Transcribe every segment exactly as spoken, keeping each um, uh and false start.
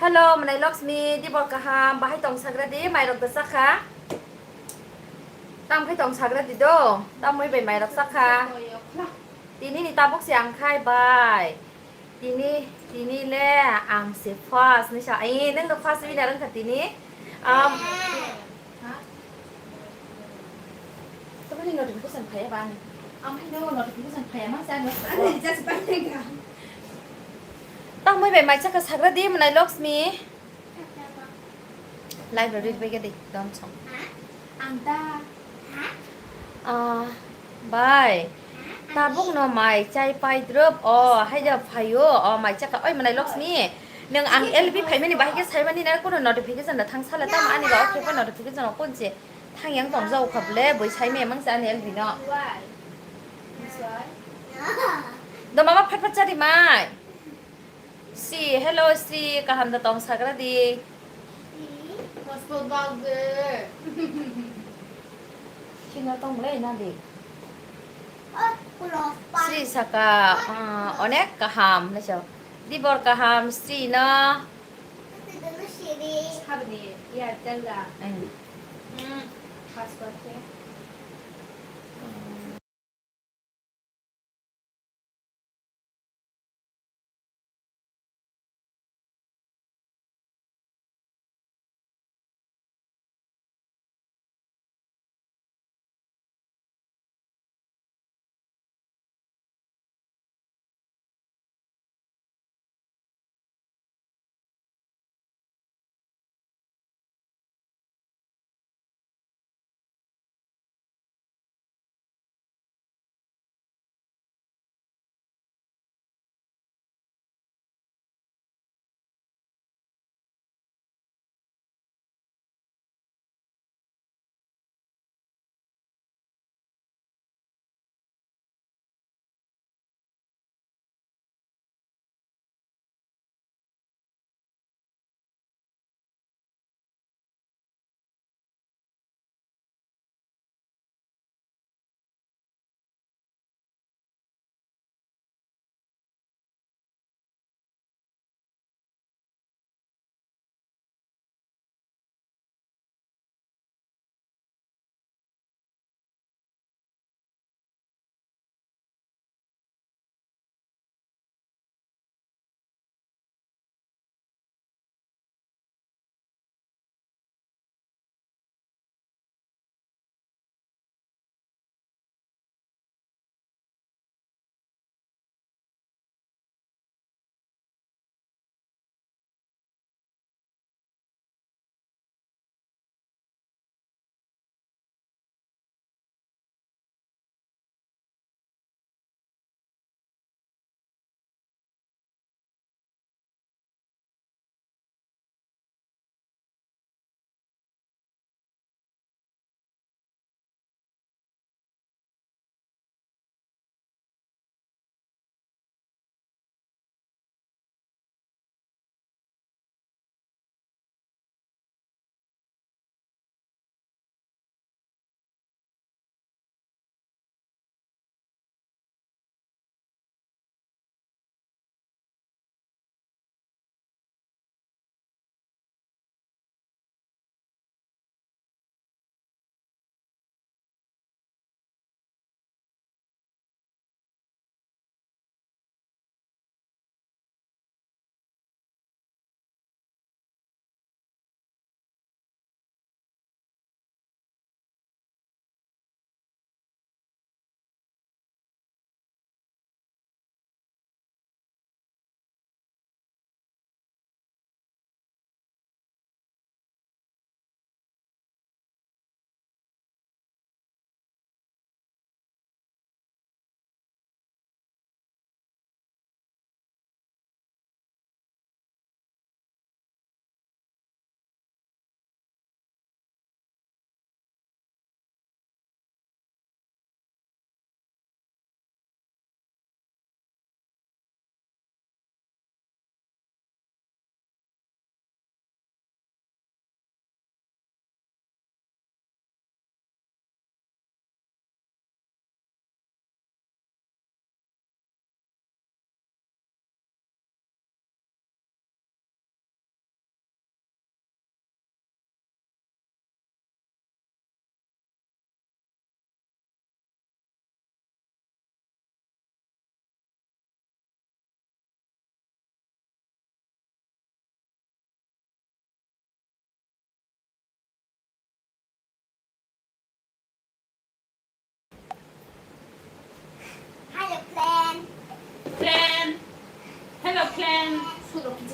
Hello, mwnai Laxmi, dibor kaham, bahai tong sagra di, mairok da sakha. Tam khai tong sagra di do, tam moi bai mairok sakha. Tini ni tabuk se ang khai bai. Tini, tini le ang se first ni sa, eh, nang do first winner wngkha tini. Um, Tamani notification phaiya ba ani? Ang hai no notification phaiya, ma sa no. Ani just ba tengka. Tang moi bai mai chakha sagra di mwnai Laxmi. Library bai gadi don song. Ang ta. Ah, bai. Tabuk no mai chai pai drup. O, hai ja phaio. O, mai chakha. Oi, mwnai Laxmi. Nang ang L B phaimani bahai khe saimani na kuno notification da thang sala tamo ani ba okhe pa notification o kunche. Thang yang tong jau kha ble, boi sai me mang sa ani L B no. Do mama phat phat chari mai. Si, hello si, kaham da tong sagra di. Sino tong le na di. Si saka, ah, onek kaham na so. Dibor kaham si no. Habni ya tela. Eh. Hmm. Passport ya.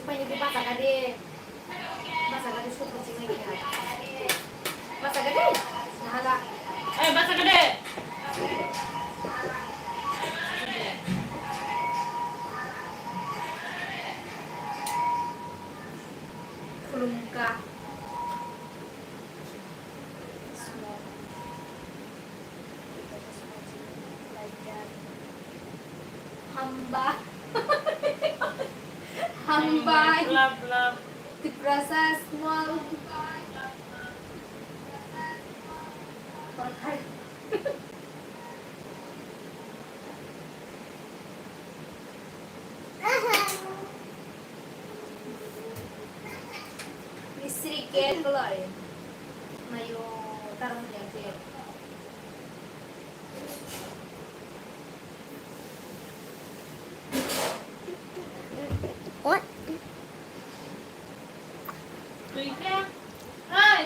Paini di basa gade. Basa gade suku chingai kya. Basa gade. Nahala. Eh, basa gade. Khulumkha. Hamba. Hambai. Love, love. Tiprasa small. Misri ket belai. Mayo tarang yang ket. What? Hey.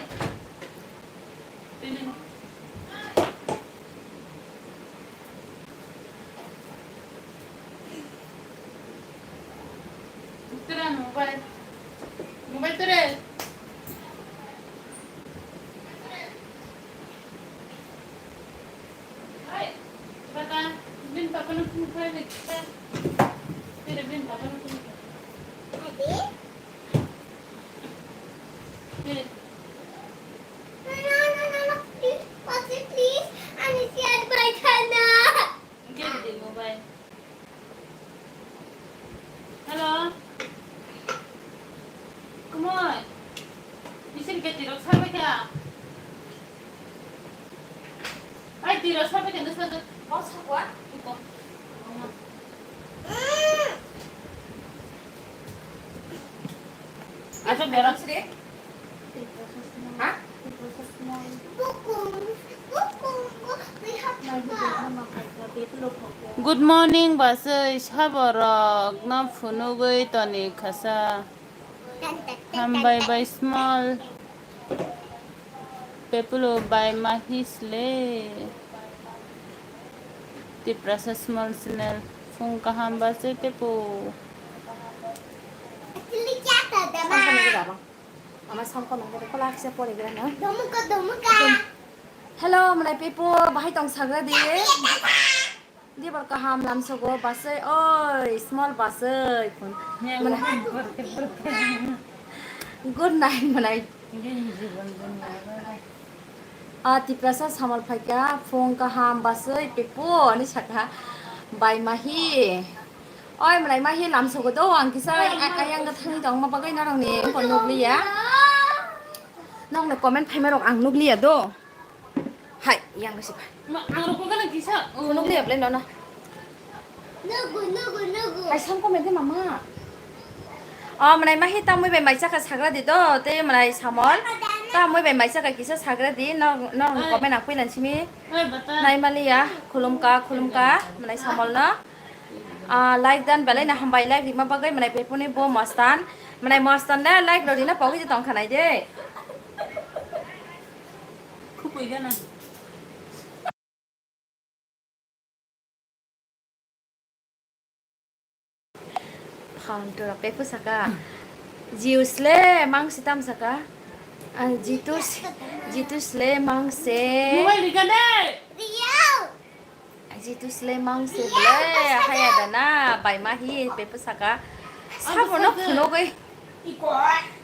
Tere mobile. Mobile tere. Hey, bata, bin papa no phone khai de. Tere bin papa no phone khai. Tere. No, no, no, no, no, please, Papi, please, ani siat bai thana. Get the mobile. Hello. Kumoi. Bising ke tirok sabai kya? Ai, tirok sabai kya, nasa tu. Mau sakwa? Iko. Asok berang sih. Ha? Good morning, basui saborok no phunugwi toni khasa. Hambai bai small. Pepulo bai mahi sle. Tiprasa small channel. Phung kaham basui tepu. Ama songko nang kola kisa pore gira na. Domuka, domuka. Hello, mwnai Pepu, bahai tong sagra di. Dibor kaham lamsogo basui, oi, small basui. Mwnai. Good night, mwnai. A Tiprasa samal phaikha, phung kaham basui Pepu, ani sakha, bai mahi. Oi, mwnai mahi lamsogo do, ang kisa ay-, ay-, ayang gathangni tongma bagwi norokni wngkha nukliya. Nokni comment phaimarok ang nukliya do. Hai, yang kasi phai. Ma, ang rokho gana kisa. Phunukliya ble nono. Nugu, nugu, nugu. Ai, songko mede mama. O, mwnai mahi tamwi bai mai chakha sagra di do, tei mwnai samol. Tamwi bai mai chakha kisa sagra di, no, no comment ang puilan simi. Nai maliya, khulumka, khulumka, mwnai samol no. Ah, like dan belai na hambai, like rima bagwi mwnai Pepuni bo mostan. Mwnai mostan le like rodi na pogwi tong khanai de. Khupui gana. Phantura Pepu saka. Jius le mangsi tam saka. Ah, Jitus, Jitus le mangse. Mobile rika de. Jitus le mangse ble, haya dana, bai mahi, Pepu saka. Sabo no phunugwi.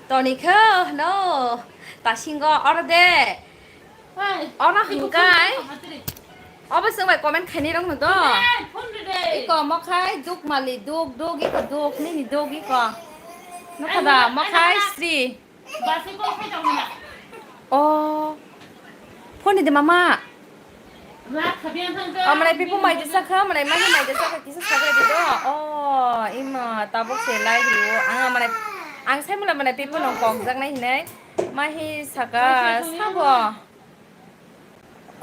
Toni kho, no. Tasingo, oro de. Oro hingkai. Obo swng bai comment khaini rok no do. Iko mokhai duk mali duk duk iko duk nini duk iko. Nokha da mokhai Sri. Oh. Phone de mama. Amrai pipu mai de sakha, amrai mani mai de sakha kisa sabai de do. Oh, ima tabuk se lai rio. Ang amrai ang sai mula amrai pipu nong kok jak nai hinai. Mahi saka sabo.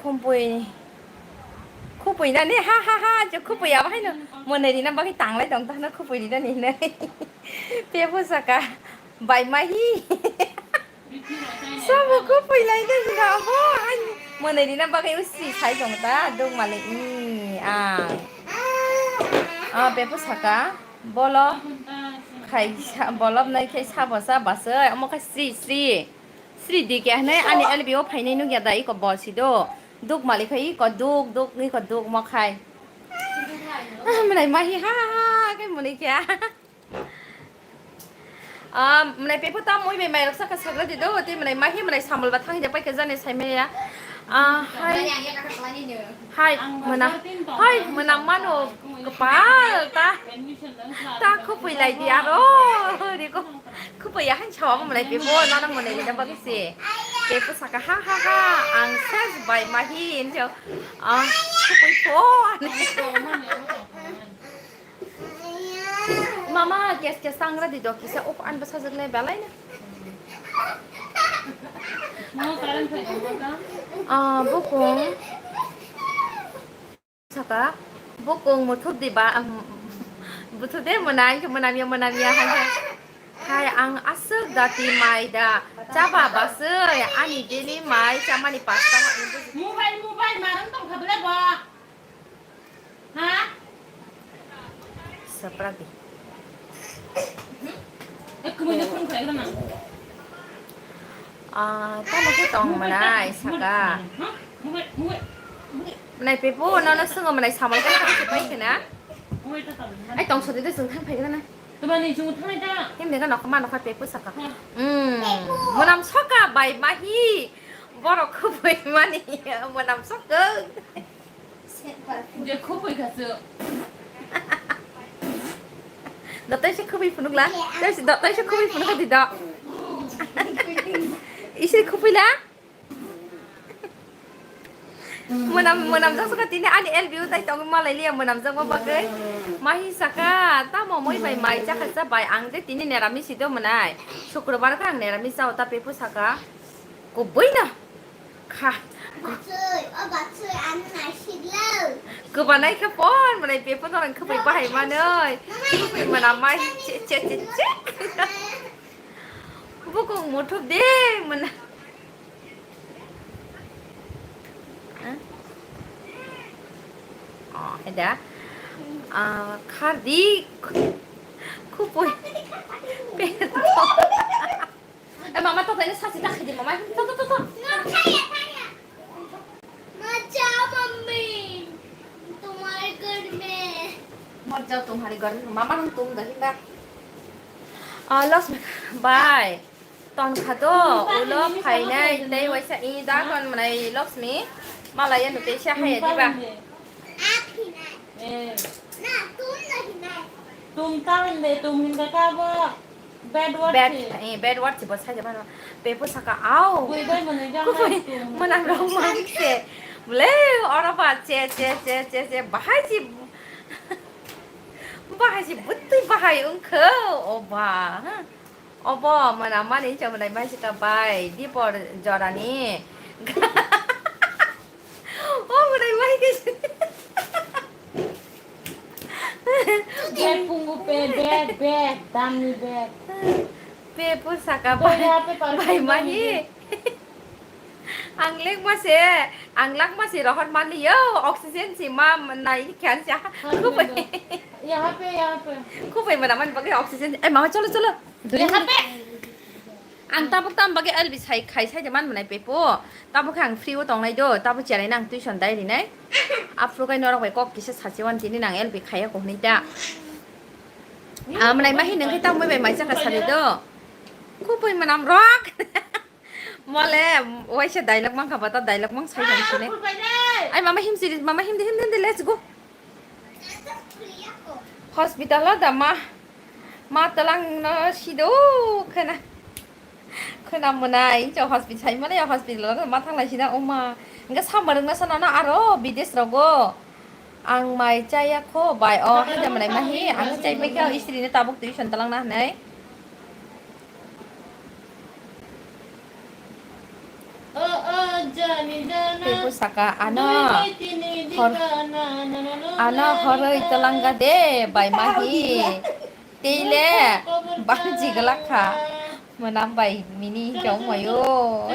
Khumpui. Khupui nani ha ha ha je khupui abo haino. Mone rina bagwi tanglai tong tahno khupui rina ni hinai. Pepu saka. Bai mahi. Sabo khupui lai de hina abo. Mone rina bagwi usi sai tong ta dong male i ang. Ah, pepu saka. Bolo. Khai sa-, bolop nai khai sabo sa basai, omo khai sri sri. Sri di khe hinui ani L B o phainai nukya da iko bo si do. Duk malik khai iko duk, duk, iko duk mo khai. Ah, mwnai mahi ha ha ha khe mwnai khe. Ah, mwnai pepo ta moi bai mai rok saka sagra di do, tei mwnai mahi mwnai samol ba thang ja pai khe jani sai maya. Ah, hai. Hai, mwnam, hai, mwnam mano kwpal ta, ta khupui lai di aro, riko khupui ya han chawa mo lai pepo, nana mo lai da bagi se. Pepo saka ha ha ha, ang ses bai mahi injo, ah, khupui po. Mama, kes kes sangra di do, kisa uk an basa jagle belai na. Ah, bukung. Saka, bukung muthuk di ba, am, buthu de mwnai, mwnam ya, mwnam ya, hai, hai. Hai, ang aswk dati mai da, chaba basai, ani daily mai, chamani pasta ma, ang buji. Mobile, mobile, marang tong kha bele ba. Ha? Saprak di. Eh, kumui na phone khlai gana. Ah, tamo khe tong mwnai saka. Ha? Mobile, mobile, mobile. Mwnai pepo, nono swngo mwnai samol khe thang se pai khe na. Mobile ta tamo. Ai, tong sodi de sung thang phai gana. Tuma ni chung thang ta. Hem de gana khama nokha pepo saka. Ha. Hmm. Mwnam soka bai mahi. Borok khupui mani mwnam sokok. Je khupui kha se. Dotai se khupui phunukla. Dotai se, dotai se khupui phunukla di do. Isi khupui la. Mwnam, mwnam jak saka tini ani L B U tai tong malai liya mwnam jak ma bagwi. Mahi saka tamo moi bai mai chakha cha bai ang de tini neramis si do mwnai. Shukrobar kha ang neramis jao ta pepo saka. Kubui na. Kha. Batsui, o batsui, ano naisik lo. Kubanai khe pon, mwnai pepo norang khupui bahai manoi. Khupui mwnam mai che, che, che, che. Bukung muthuk de, mwnam. Hah? Oh, heda. Ah, khardi. Khupui. Peto. Eh, mama, to tadi saksi tak khidi, mama. To, to, to, to. Mama, mama. Tumhari ghar mein. Mat jao tumhari ghar mein. Mama, hum tum dahi ba. Ah, Lakshmi, bye. Ton kha do, ulo phainai, tei waisa i da kon mwnai Lakshmi. Malaya no tei sa haya diba. Eh. Na, tum na hinai. Tum ta hinde, tum hinde ka bo bad word si. Bad, eh, bad word si bo sai jaba no. Pepo saka au. Bui bai mwnai jang. Kubui nai tum. Mwnam rok mang se. Bole, oro ba che, che, che, che, che, bahai si. Bahai si butwi bahai wngkho, o ba. Obo mwnam mani chwmwnai maisika bai dipor jorani. O mwnai mai khe. Bag pungu pe, bag, bag, damni bag. Pe pusaka bai, bai mani. Ang lekma se, ang lakma se rohor mani yo, oxygen si ma nai khan sa. Khubui. Yaha pe, yaha pe. Khubui mwnam mani bagwi oxygen. Eh, mama, cholo, cholo. Yaha pe. Ang tabuk tam bagwi L B sai khai sai de man mwnai pepo. Tabuk khe ang free o tongnai do. Tabuk cherai nang tuition dai rinai. Aphuru kai norok bai kok kisa sachi wan tini nang L B khaiya ko hwnwi ta. Ah, mwnai mahi nang khe tam bai bai mai chakha sari do. Khubui mwnam rok. Mole waisa dialogue mang kha bata dialogue mang sai jang sine. Ai mama him siri, mama him de, him de, him de, let's go. Hospital o da ma, ma talang no sido khana. Khana mwnai, incha hospital sai male hospital o ma thanglai sina oma. Engka sambar wngna sana na aro bidesh rogo. Ang mai chaya kho bai o, hai da mwnai mahi, ang chai pai kha istri ni tabuk tuition talang na hinai. Tei bwsaka ano hor, ano horwi twlangga de bai mahi. Tei le banji gwlak kha. Mwnam bai mini chong mayo.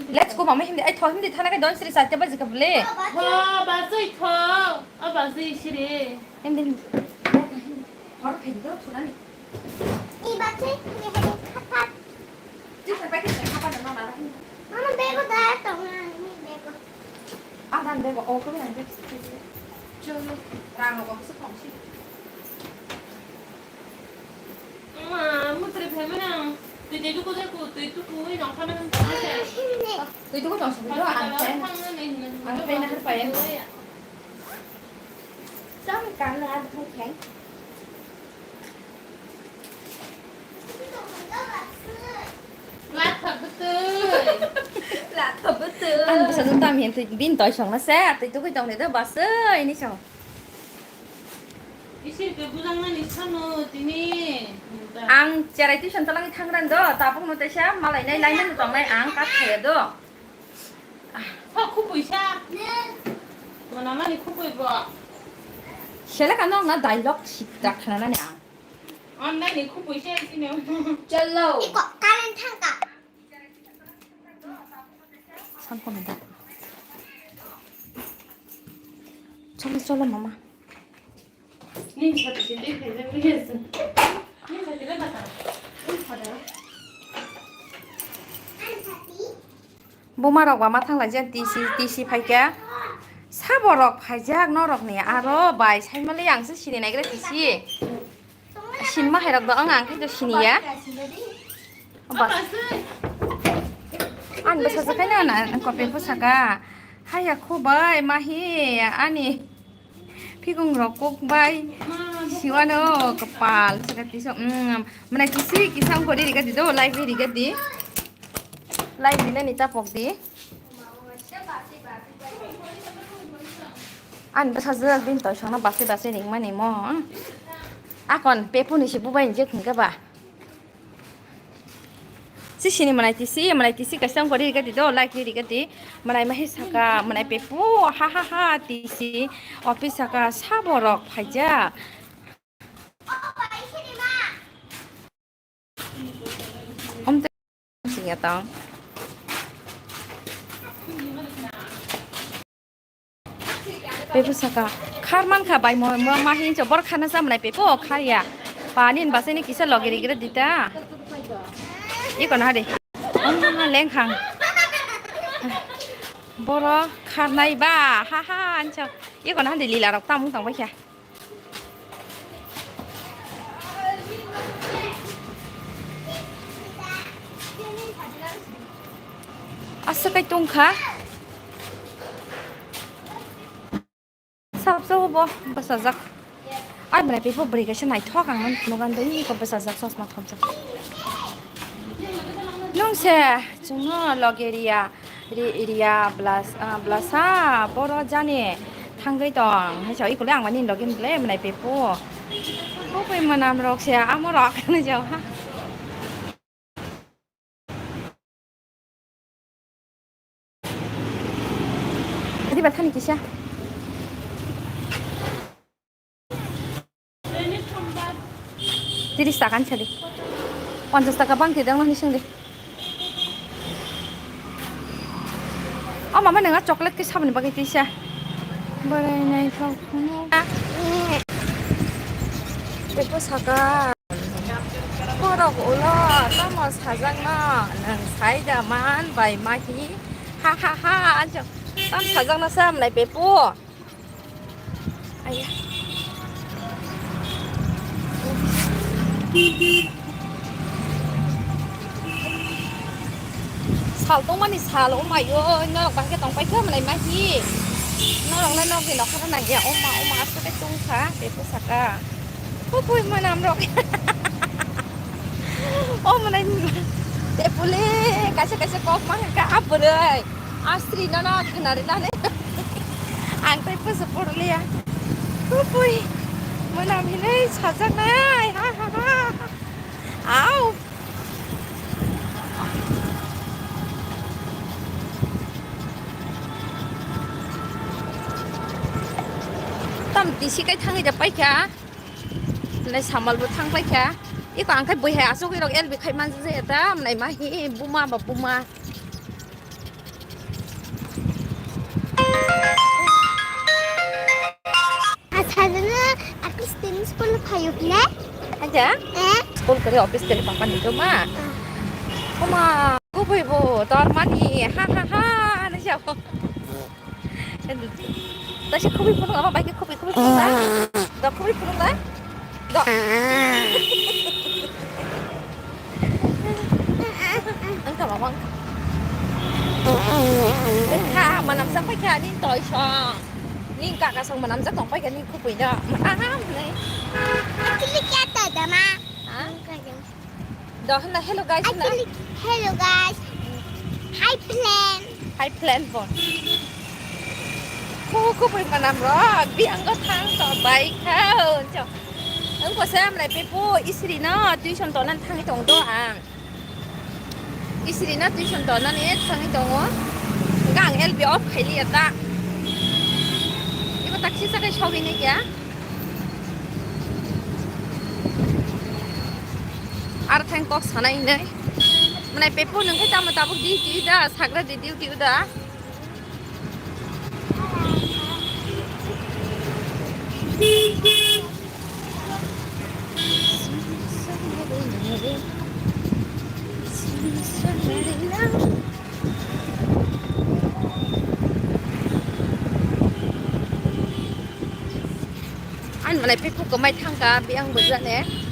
Let's go, mama, hindi. Ai, tho, hindi thana kai don sri sate baji ka bole. Tho, basui tho. A basui sri. Hindi, hindi. Hor khe do thunani. Ni bakhe ni hai khapa. Twi khapa khe khapa da mama. Mama bego da tong na ni bego. Adan bego o ko na bego. Cholo rang ko se khong si. Ma mutre phai mana. Twi twi ko ko twi tu ko nong khana. Twi tu ko tong si do an pen. An pen har pa ya. Chong kang na thung khe. Latha bwtwi. Latha bwtwi. Ang bwsa jwk tam hin twi bin toi song na se, twi tugui tong ni do bwsai ni song. Isir ke bujang nani sano tini. Ang cherai tuition talangwi thangran do, tabuk no teisa malai nai lainani tongnai ang kat khaya do. Kho khupui sa. Mona mani khupui bo. Sele ka nong na dialogue sitra khana nani ang. On nani khupui sa sini. Chalo. Iko current thangka. Sampo na da. Chalo, chalo, mama. Nini sati sindi khaijak liya se. Nini sati le bata. Ui, pada. Buma rok ba ma thang lai jan T C, T C phai kha. Sabo rok phaijak norok ni aro bai sai mali ang se sini nai gra T C. Sinma hai rok do ang ang khe sini ya. Ba. Ang bwsa se khai na na ko pe bwsa ka. Haya kho bai ma hi ani. Phikung rok kok bai siwano kapal saka tiso, mm, mwnai kisi kisa wngkha di riga di do, like di riga di, like di nani tapok di. Ani bwsajwk bini toisongno basi basi ringmani mo, akon pepuni se bubai ni je thwngkhe ba. Sisini mwnai tisi, mwnai tisi kaisa wngkha ri rikadi do, like ri rikadi. Mwnai mahi saka, mwnai pepu, ha, ha, ha, tisi. Office saka, sabo rok phaijak. Om te sing ya tong. Pepu saka, khar man kha bai mo, mo, ma hin cho, bor khana sa mwnai pepu, khar ya. Pani ni bwsai ni kisa logi rigra dita. Iko na de. Om ma leng khang. Boro khar nai ba, ha ha, an cho. Iko na de lila rok tamung tong bai kha. Aswk kai tong kha. Sabsa bo bwsajak. Ai mwnai pepo bwrwi kaisa naithok ang nukha dei ko bwsajak chosma khopjak. Nung se chwngno loge ria. Ri-, ria blas-, ah, blasa boro jani thangwi tong. Hai sa ikole ang mani logi mle mwnai pepo. Bokoi mwnam rok se amo rok hinwi jao ha. Diba thani kisa. Tiris taka ni sadi. Ponchas taka bang khe dang nang sing de. O mama nang chocolate khe saboni bagwi tisa. Borai nai thok. Beko saka. Borok ulo tamo sajakno nang sai da man bai mahi. Ha ha ha. Tam sajakno sam lai pepo. Aya. Sal tongmani sal, oh my god, norok bahai khe tongpai kha mwnai mahi. Norok le nokni nokha nang ya, oh ma, oh ma, aswk khe tong kha, beko saka. Hupui mwnam rok. Oh mwnai, tepule, kaisa kaisa kok ma kha, ah, bwrwi. Asri no no khnari nani. Ang tai pusu purliya. Kupui. Mwnam hinwi sajaknai. Ha ha ha. Au. Tam tisi kai thangwi da paikha. Nai samal bo thang paikha. Iko ang khai bui hai asugwi rok L B khai manjak jaya ta. Nai ma hi buma ba buma. Asajana artist ni School phaiyuk ne? Aja? Eh? School kari office kari papa ni to ma. Oma, kubui bo tor mani ha ha ha ni jabo. Tasi kubui phunuk ama bai kubui kubui phunuk da. Da kubui phunuk da. Da. Ang ka bawang. Ka manam sa pai ka ni toi song. Ning kaka song manam jak tong pai ka ning kubui da. Manam nai. Kili kya ta da ma? Ha? Do hna hello guys hna. Actually, hello guys. Hi plan. Hi plan bon. Ko kubui manam ro biang go thang to bai khao. Cho. Ang ko sam lai pe po isri no tuition to nan thang tong do ang. Isri na tuition to nani thangwi tongo. Hwnkhe ang L B off khaili ya ta. Ibo taksi sakai sogwi nai kya. Ar thang kok sanai nai. Mwnai pepo nungkhe tamo tabuk duty da, sagra di duty da. Ani mwnai pepo kwmai thangka, biyang bwjani.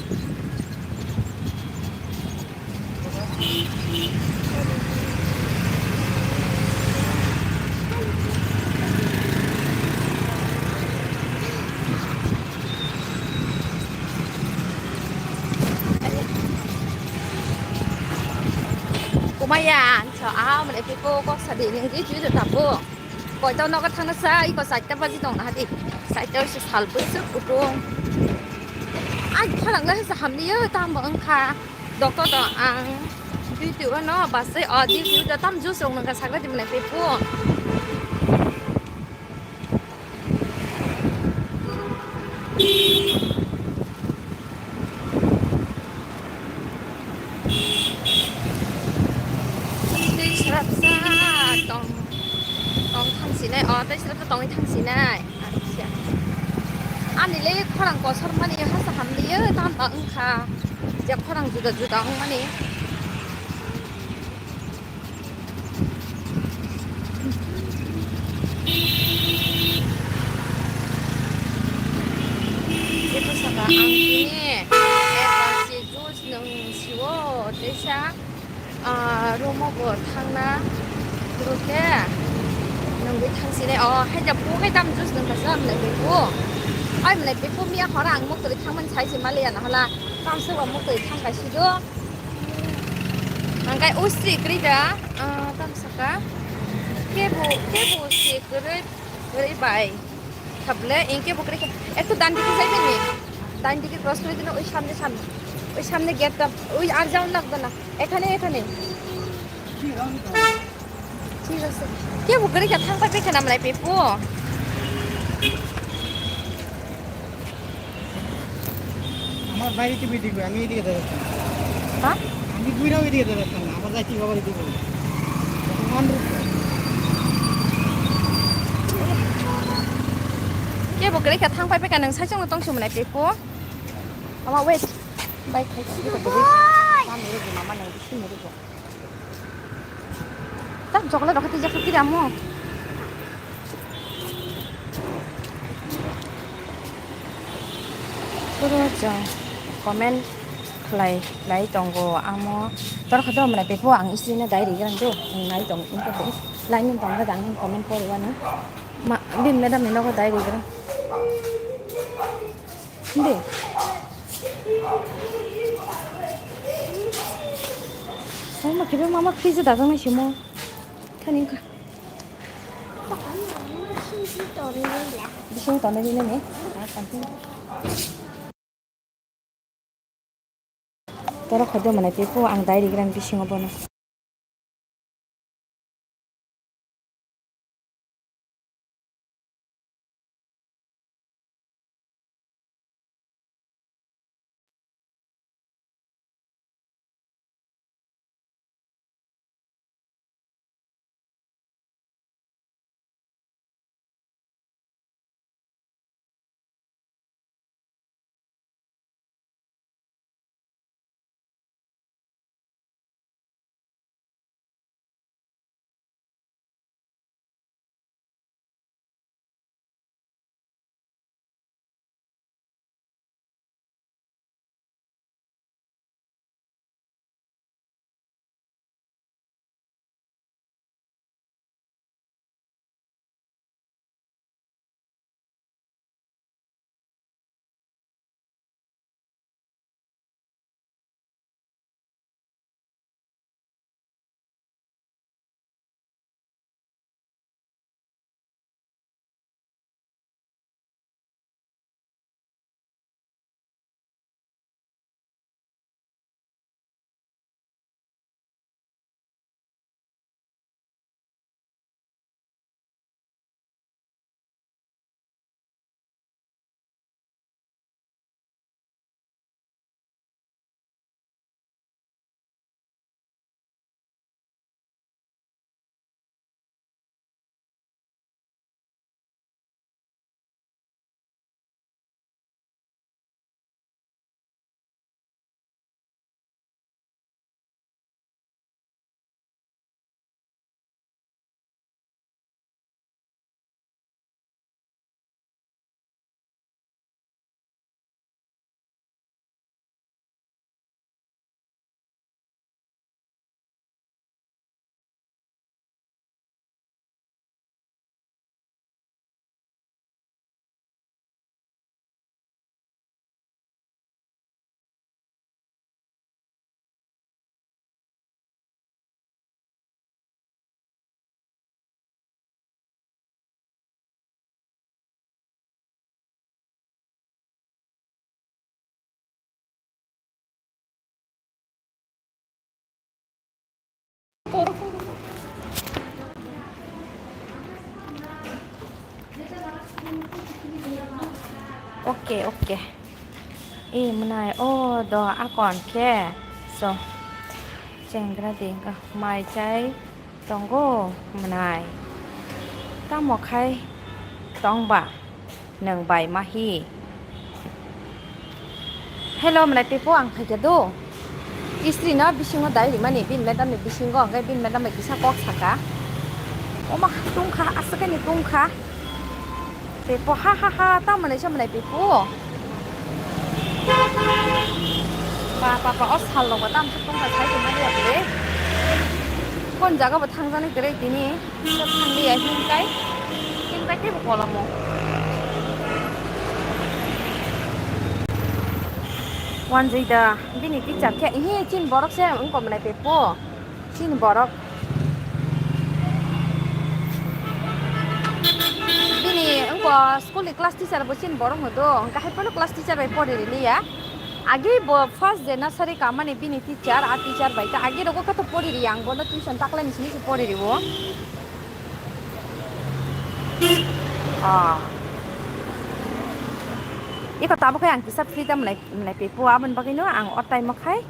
Kumaya, ang sa, ah, mwnai pepo kok sadi, nunggi chuju tapo. Koito nogo thangna sa, iko saita baji tongna hadi. Saita se sal bwswk kutung. Ang khalangla se hamliyo, tamo wngkha. Doctor do ang duty o no basai o duty o tam juice rok nangkha sakla di mwnai pepo. Tei srapsa tong tong thangsinai o tei srapsa tongwi thangsinai. Acha. Ani le khorang kosor mani hasa hamliyo tamo wngkha. Je khorang juda juda wngmani. Jepho saka ang tini, eh, si juice nung siwo, teisa. Ah, room o bo thangna rute nungwi thangsinai. Oh, hai da bo hai tam juice nung kasa mwnai pepo. Ai mwnai pepo miya hora ang muktori thangmani sai se maliya na hala. Tamsok o muktori thang kaisi do. Angkai usri kri da, ah, tamsaka. Kebo, kebo usri kri, kri bai. Thable, inke bukre ke, ektu dan dike jai bini. Dan dike cross kore dino, oi samne, samne. Oi samne gate ta, oi ar jaun lagdo na. Ekhane, ekhane. Thik ase. Ke bukre ke thang pai pe khana mlai pe po. আমার বাইরে তো বিল্ডিং, আমি এদিকে দাঁড়াচ্ছি। হ্যাঁ? আমি ঘুরেও এদিকে দাঁড়াচ্ছি না, আমার যাইতে বাবার এদিকে। Ke bo kwrwi kha thang pai pekha nang sai chwngno tong sumnai pe po. Ama wait. Bai khai. Mama nang bisi mari bo. Tam chocolate rok twijak khe kiri amo. Puro chwng comment khlai khlai tongo amo. Torkha do mwnai pepo ang isrino dai ri grang do. Ang nai tong, line tong da ang comment pori wani. Ma, bin madam ni nogo dai ri grang. Hindi. Sama kiba mama fridge dagang na simo. Thani ka. Bising tonne dine ne. Toro khodro mwnai tei po ang dai rigrang bisingo bono. Oke, oke. E mwnai, o do akon khe. So, chengra di, mai chai tongo mwnai. Tamo khai tongba nwng bai mahi. Hello, mwnai pepo ang phaikha do. Istri no bisingo dai rimani, bini madam ni bisingo, hwnkhe bini madam bai kisa kok saka. Oma tungkha, aswk ni tungkha. Pepo ha ha ha, tamo nai somo nai pepo. Pa pa pa, o sal rok bo tam suk tongkha, sai tongmani ya bre. Kon jaga bo thangjani kwrwi tini. Thanglia himkai, himkai teibo kolamo. Wanjui da bini teacher khe, ihi chini borok se wngkha mwnai pepo. Chini borok. Bini wngkha school ni class teacher bo chini borok no do. Hwnkhe hai phano class teacher bai pori riliya. Agi bo first je nursery kamani bini teacher, a teacher bai ta agi rogo khe to pori ri ang bono tuition taklai ni simi se pori ri o. Ah. Iko tabuk khe ang kisa free ta mwnai, mwnai pepo aboni bagwi no ang o time o khai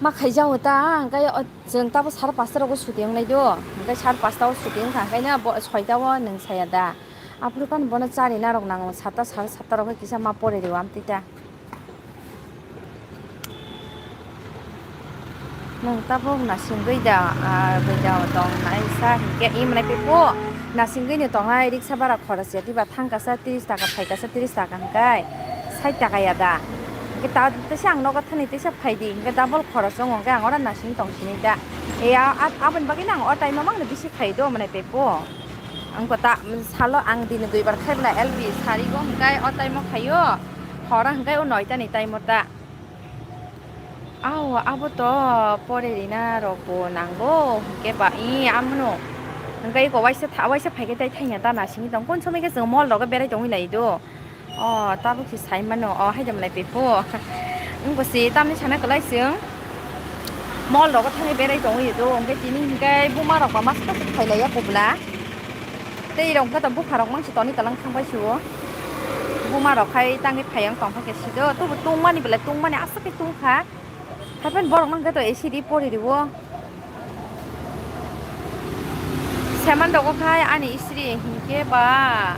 ma khai jao ta, hwnkhe o chwng tabuk sar pasta rogo suti wngnai do, hwnkhe sar pasta o suti wngkha, hwnkhe no bo soita o nwng saya da. Aphuru phano bono chari narok nango, sata sar sata rok khe kisa ma pore ri o amtwi ta. Nwng tabuk nasingwi da, ah, bwi da tong nai sa hinkhe imo nai pepo nasingwi ni tongnai riksa bara khoroksa diba thang kasa tris taka phai kasa tris taka hwnkhe sait taka ya da. Hwnkhe ta teisa ang nogo thani teisa phai di hwnkhe double khoroksa wngo hwnkhe ang oro nasing tong sini da. E a, a, aboni bagwi no ang o time o mangno bisi khai do mwnai pepo. Ang kota salo ang dini duibar khai bwla L B sari go hwnkhe o time o khaio. Hora hwnkhe o noita ni time o ta. Aw, abo to pore rina rok bo nango, hwnkhe ba, i, amono. Hwnkhe iko waisa tha-, waisa phaikhe tai thangya ta nasingwi tong. Kon somoi khe chwng mall rogo berai tongwi lai do. O, tabuk se sai mano. O, haida mwnai pepo. Wngbo se tamni sana kwlai chwng. Mall rogo thangwi berai tongwi do. Hwnkhe tini hwnkhe buma rok ba masa khailaiya kubla. Tei rok khe to bupha rok mangsi toni kwlang thang pai sio. Buma rok khai tangwi phai ang tong kha khe sido. Tubu tungmani belai tungmani aswk khe tungkha. Haiphano borok mangkhe to A C di pori rio. Seman rogo khai ani istri hinkhe ba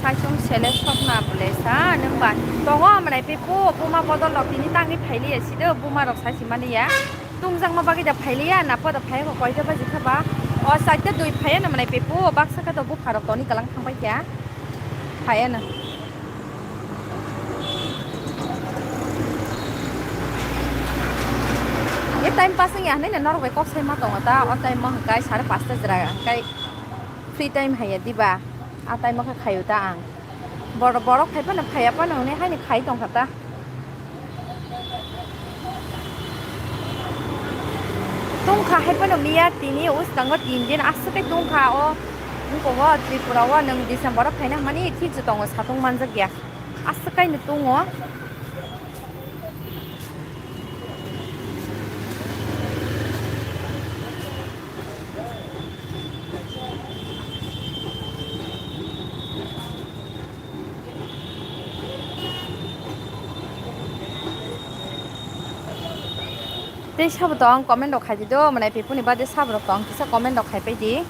saichung sele sokna bole sa nung ba. Tongo amrai pepo buma bodol rok tini tangwi phai liya sido buma rok sai si mani ya. Tungjakma bagwi da phailiya, napo da phaiya kho, koita baji kha ba? O, chaita dui phaiya na mwnai pepo, baksa khe to bupha rok toni kwlang thang pai kha. Phaiya na. E time pass wngya hinui na norok bai kok sai ma tongo ta, o time mo hwnkhe sare pasta jwra hwnkhe free time haiya diba, a time o khe khaio ta ang. Bor-, borok phai phano phaiya phano hwnwi haino khai tongkha ta. Tungkha hai phano miya tini uskango tin din aswk khe tungkha o. Wngkha o Tripura o nwng December o phaina hwnmani thik se tongo satung manjak ya. Aswk kaino tungo. Tei sabo tong comment rok khai di do, mwnai pipuni bade sabo rok tong kisa comment rok khai pai di.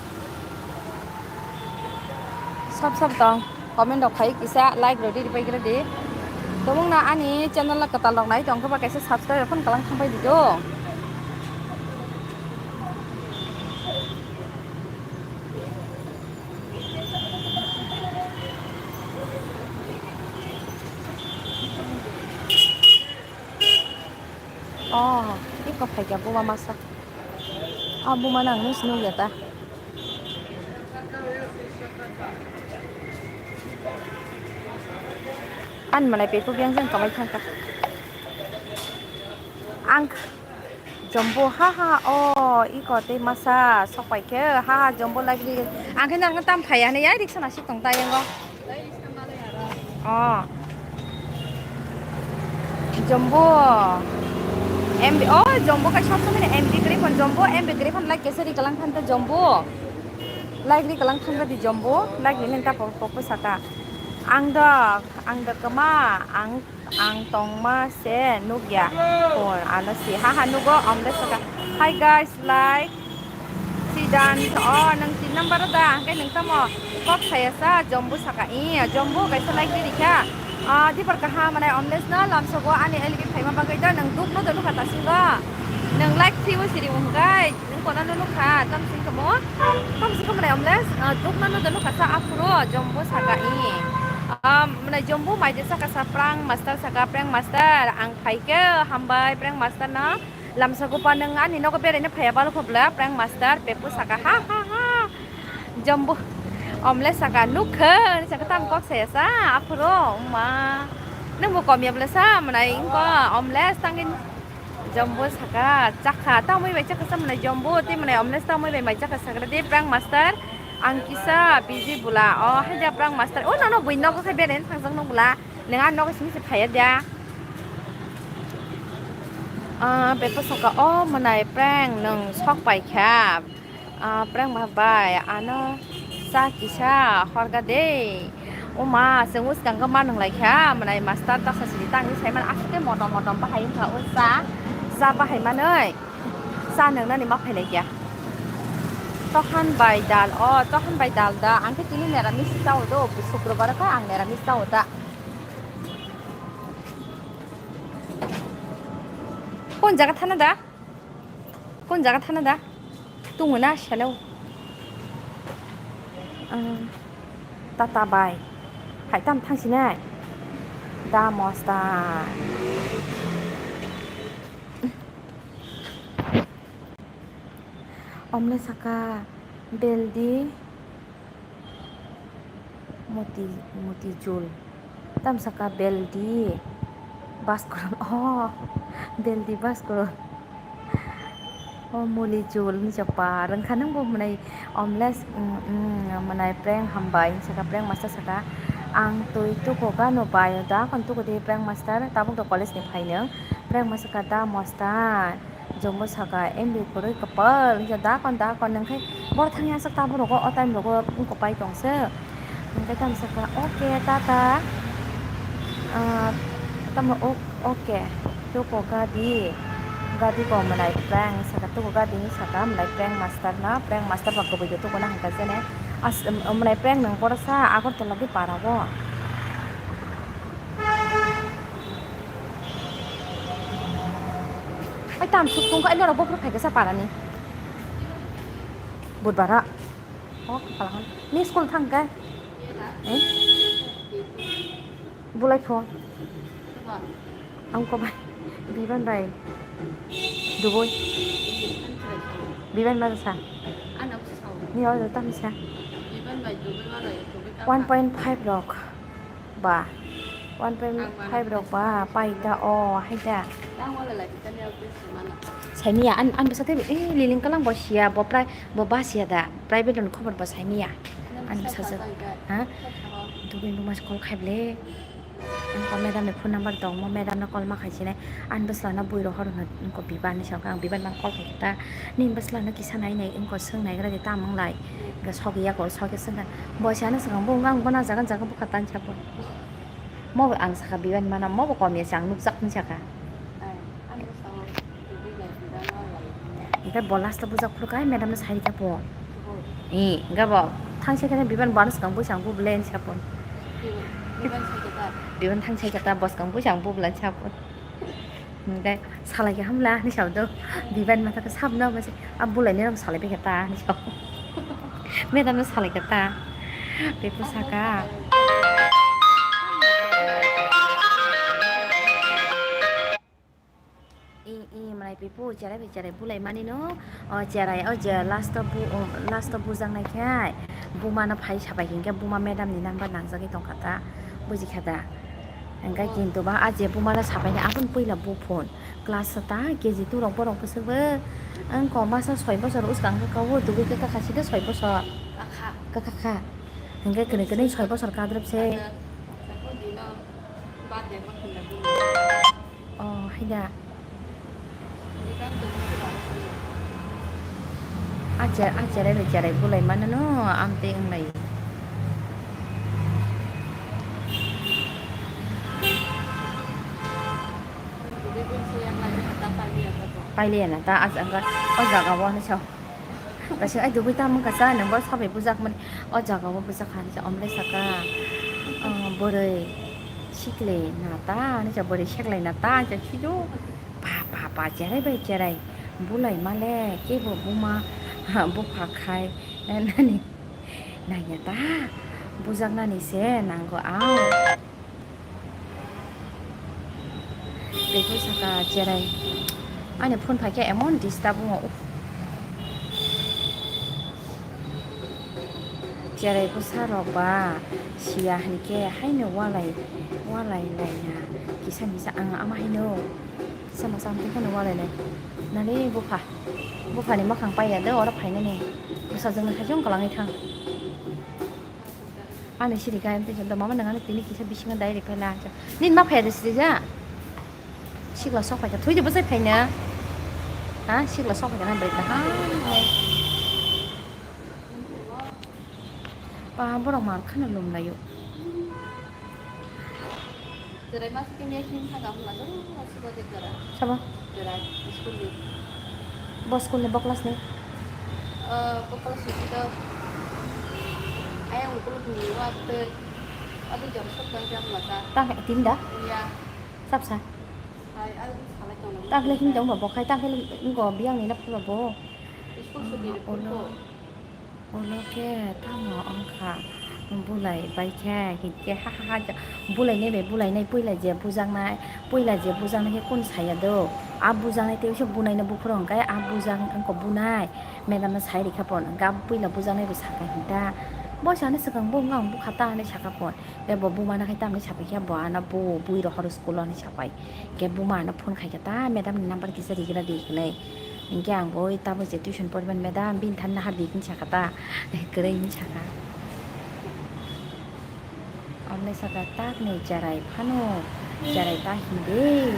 Sab sab tong comment rok khai kisa like rok di ripai gra di. Tobong na ani channel no kwtal rok nai tong khe ba kaisa subscribe rok phano kalang thang pai di do. Oh, iko phaikha buma masa. Ah, buma nang nung sinung ya ta. Ani malai pepo biyang jang kamai thangkha. Ang jombo ha ha, oh, iko tei masa sok pai khe ha ha jombo lagri. Ang khe nang tam phai ya ne ya riksa na sik tong ta yango. Oh. Jombo. M B, oh, jombo kai sab samene M B kre kon jombo, M B kre kon like kese ri kalang thante jombo. Like ri kalang thante di jombo, like ri nenta pok pok saka. Ang dok, ang dok kwma, ang, ang tongma se nukya. Phone ano si ha ha nugo, omle saka. Hi guys, like, si dan, oh, nang tin number da, hingke nang tamo kok saya sa, jombo saka, i, jombo kaisa like di rikha. Ah, di par kaha, mane, omle sna lamsogo ani L B phaima bagwi da, nang duk no da nukha ta singo. Nang like three o siri wngkai. Nung kono no nukha, tam sing kamo, tam sing kamo nai omles, ah, duk mano do nukha sa aphuru, jombo saka i. Ah, mane jombo mai de saka sa prank master saka, prank master, ang phaikhe, hambai prank master no. Lamsa gopa nung ani nogo beraina phaiya balo phobla, prank master, pepu saka, ha, ha, ha. Jombo, omles saka, nukha, saka tam kok saya sa, aphuru, ma. Nung bo komya bla sa, mane ingko, omles tangin. Jombo saka, chakha, tamwi bai chakha sa mwnai jombo, tei mwnai omles tamwi bai mai chakha sakra de prank master, ang kisa busy bula, o haida prank master, o nono bui nogo khai beren thangjak no bula, neng a nogo simi se phaiya dia. Ah, bepo saka, o mwnai prank nung sok pai kha. Ah, prank ma bai, ano sa kisa horga de. O ma, chwng uskang khe ma nung lai kha, mwnai master toksa sidi tangwi sai mano, aswk khe motom motom bahai wngkha o cha, cha bahai manwi cha nung nani ma phai lai kha. Tokhan bai dal, o tokhan bai dal da, ang khe tini neramis cha o do, sukrobar kha ang neramis cha o ta. Kon jaga thana da? Kon jaga thana da? Tungo na salo. Ah, tata bai. Hai tam thangsinai. Da mosta. Omle saka beldi. Moti, moti chul. Tam saka beldi. Baskoro. Oh, beldi baskoro. Oh, muli chul ni chapa. Rengkha nung bo mwnai omles, mm, mm, mwnai prank hambai. Saka prank master saka. Ang twi tuko gano bai. Da kon tuko de prank master. Tabuk do college ni phainung. Prank master saka da mosta. Jombo saka, "M B kwrwi kwpal," hwnkhe, "Da kon, da kon," hwnkhe, "Boro thangya aswk ta borok o time rogo wngkok pai tong se." Hwnkhe tamo saka, "Okay, tata." Ah, tamo, "O-, okay." Tuko gadi, gadi ko mwnai prank saka, tuko gadi ni saka mwnai prank master na, prank master ba kwbwi de tuko na hwnkha jene. As-, mwnai prank nung boro sa Agartala di para o. Ai, tam suk tungkha, ai, norok bophor phaikha sa parani. Budbara. O, kapala hwn. Ni school thangkha? Eh? Bulai pho. Ang ko bai. Biban bai. Dubai. Biban bai sa. Ni o tam sa. One point five rok. Ba, one point five rok ba, pai da, o, hai da. Saimiya, an, an bwsa tei, eh, Liling Kalang bo siya, bo pri-, bo ba siya da, private rokni khobor bo saimiya. An bwsa se, ha? Dubai bo mas call khai ble. Ang ko madam ni phone number tong mo, madam no call ma khai sine. An bwsla no bui rohor no, ko Biban ni saka, ang Biban mang call khai ta. Ni bwsla no kisa nai nai, ang ko swng nai gra de ta mang lai. Ga sok ya ko, sok ya swng. Bo siya no swng, bo ang bo na jaga jaga bo khatan cha bo. Mo ang saka Biban mana, mo bo kom ya chang nuk jak ni saka. Hingke bo last o bujak phuru kai madam no sai rikha po. Eh, hingke bo thang se khe Biban bo ano swkang bui chang bu blen sa po. Biban thang se khe ta bo swkang bui chang bu blen sa po. Hingke salai khe hamla ni sa do. Biban ma ta sab no ma se a bulai ni ram salai khe ta ni sa. Madam no salai khe ta. Bepor saka. I, i, mwnai pipu, cherai bai cherai bulai mani no, o cherai, o je last o bu-, o last o bujak nai khe, buma no phai sabai hinkhe buma madam ni number nangjagwi tongkha ta, buji kha da. Hingkhe kintu ba a je buma no sabai ni aboni puila bu phone class ta K G two rok borok bwswk bo, wng kok masa soi bosor bwskang khe kok o tubui khe kakha side soi bosor. Kakha. Kakha kha. Hingkhe kwnwi kwnwi soi bosor kadrop se. Kakha. O, hai da. A che-, a cherai bai cherai bulai mano no, amtwi wnglai. Pailiya na ta, o jaga o hinwi sa. Kaisa ai dugui tamo kaisa nang bo sabai bujak mani. O jaga o bujak kha hinwi sa, omo le saka, ah, bwrwi sikle na ta hinwi sa, bwrwi seklai na ta hinwi sa, sido pa, pa, pa, cherai bai cherai. Bulai male kebo buma bupha khai nani nangya ta, bujak nani se nango au. Tei khe saka cherai. Ani phone phaikhe emon disturb wngo, uff. Cherai bwsa rok ba siya hinkhe haino walai, walai laina kisa misa ang ama haino kisa masa amtwi kheno walai lai. Nani bupha, buphani mwkhang paiya de oro phainani. Bwsajwkno khaisa wng kwlangwi thang. Ani siri kaya tei da mama nang ani tini kisa bisingo direct phai la. Nini ma phai da siri ja. Sikla sok phai ka thwi de bwsai phai na. Ha, sikla sok phai na bai ta ha. Pa borok mar khana lum layo. Cherai mas kini kini thang ang la jang la suba de kara. Sabo? Cherai, school ni. Bo school ni, bo class ni? Eh, bo class ni to. Ayang ukuluk ni wa te. Adu jam sok jam jam mata. Tang tin da? Iya. Sab sa? Hai, adu salai tong. Tang le hin jam bo khai, tang le ngo biang ni na pura bo. School suti ni pura. Ulo khe tamo wngkha, bulai bai khe hinkhe ha ha ha, bulainai bai bulainai, puila je bujaknai, puila je bujaknai khe kunu saya do? A bujaknai tei se bunaino buphuru hwnkhe a bujak wngkha bunai, madam no sai rikha pon hwnkhe a puila bujaknai bai sakha hinta, boisa no swkang bo wngkha ang bukha ta hinwi sakha pon, tei bo buma no khai tamni sapai khe bo ano bu bui rohor school o hinwi sapai, khe buma ano phone khai khe ta madam ni number kisa rigra di hinwi. Hinkhe ang bo oi tabuk je tuition poriban madam, bini thani nahar di hinwi sakha ta, kwrwi hinwi sakha. Amle sakha, "Takni cherai phano, cherai ta hindi,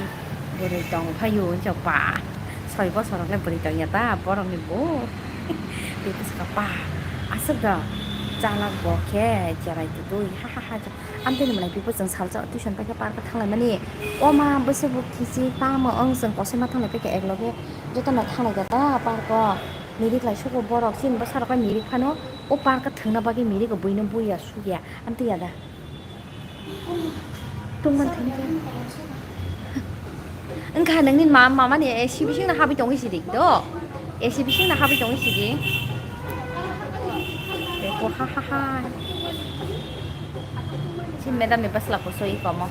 bwrwi tong phaio," hinwi sakha. Soi bosor rok le bwrwi tong ya ta, borok ni bo. Tei sakha, "Pa, aswk da, chalak bo khe cherai tutui, ha ha ha." Amtwini mwnai pipo chwng salsa tuition paikha park o thanglaimani. O ma bwswk bo khichi tamo wng chwng kosoima thanglai paikha ekloge jotono thanglai kha ta park o. Mirik lai sugo borok chini bwsarok bai mirik phano o park o thwngna bagwi mirik o buino buya sukya amtwi ya da. Tungman thangkhe. Wngkha nangni ma-, mama ni A C bising na habwi tongwi sidi do. A C bising na habwi tongwi sidi. Beko ha ha ha. Si madam ni bwsla kuso i komo.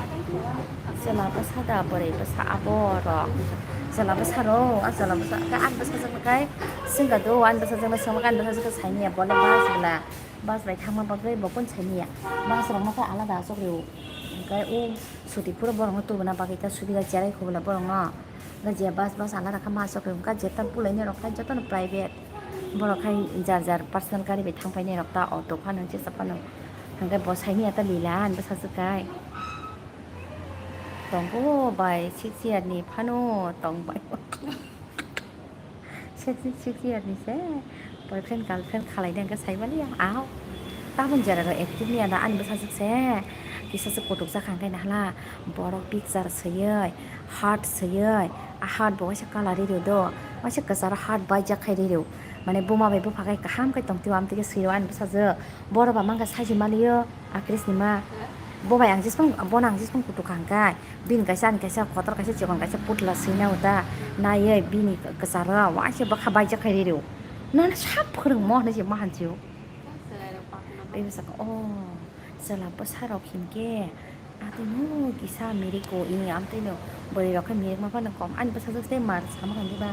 Chwla bwsa da bwrwi bwsa abo rok. Chwla bwsa ro, a chwla bwsa ka an bwsa jwk kai. Singka do an bwsa jwk na singka an bwsa jwk saini ya bole bas bla. Bas bai thangma bagwi bo kun saini ya. Bas rok no khe alada asok rio. Hwnkhe o suti phuru borokno tubuna bagwi ta subida cherai khubula borokno. Hwnkhe je bus, bus alada khe ma aswk ri hwnkha, jeta bulaini rok khai jotono private. Borok khai jar jar personal gari bai thang painai rok ta, auto phano, jesa phano. Hwnkhe bo saini ya ta lila ani bwsajwk kai. Tongo bai six year ni phano tong bai. Six, six year ni se boyfriend girlfriend khalai de hwnkhe sai maliya. Aw, tabun jera rok active ni ada ani bwsajwk se kisa se kotok jak hwnkhe nahla borok picture swiwi heart swiwi a heart bo waisa colour ri rio do waisa kwcharo heart baijak khai ri rio mane buma bai bupha khai kaham khai tongtio amtwi khe swi rio ani bwsajwk borok ba mankha saji maliyo. Actress ni ma. Bo bai ang jisung, bono ang jisung kutuk kha hwnkhe. Bini kaisa, ani kaisa, kotor kaisa, chikon kaisa, putla swina uta. Naiye bini kwcharo, waisa bwkha baijak khai riro. Nono sab phwrwngmo hinwi se ma hanjio. Tei bwsakhe, oh, chwla bwsarok hinkhe, atwino kisa miriko, ini amtwino bwrwi rok khe mirikma phano kom. Ani bwsajwk tei mar sama kha diba.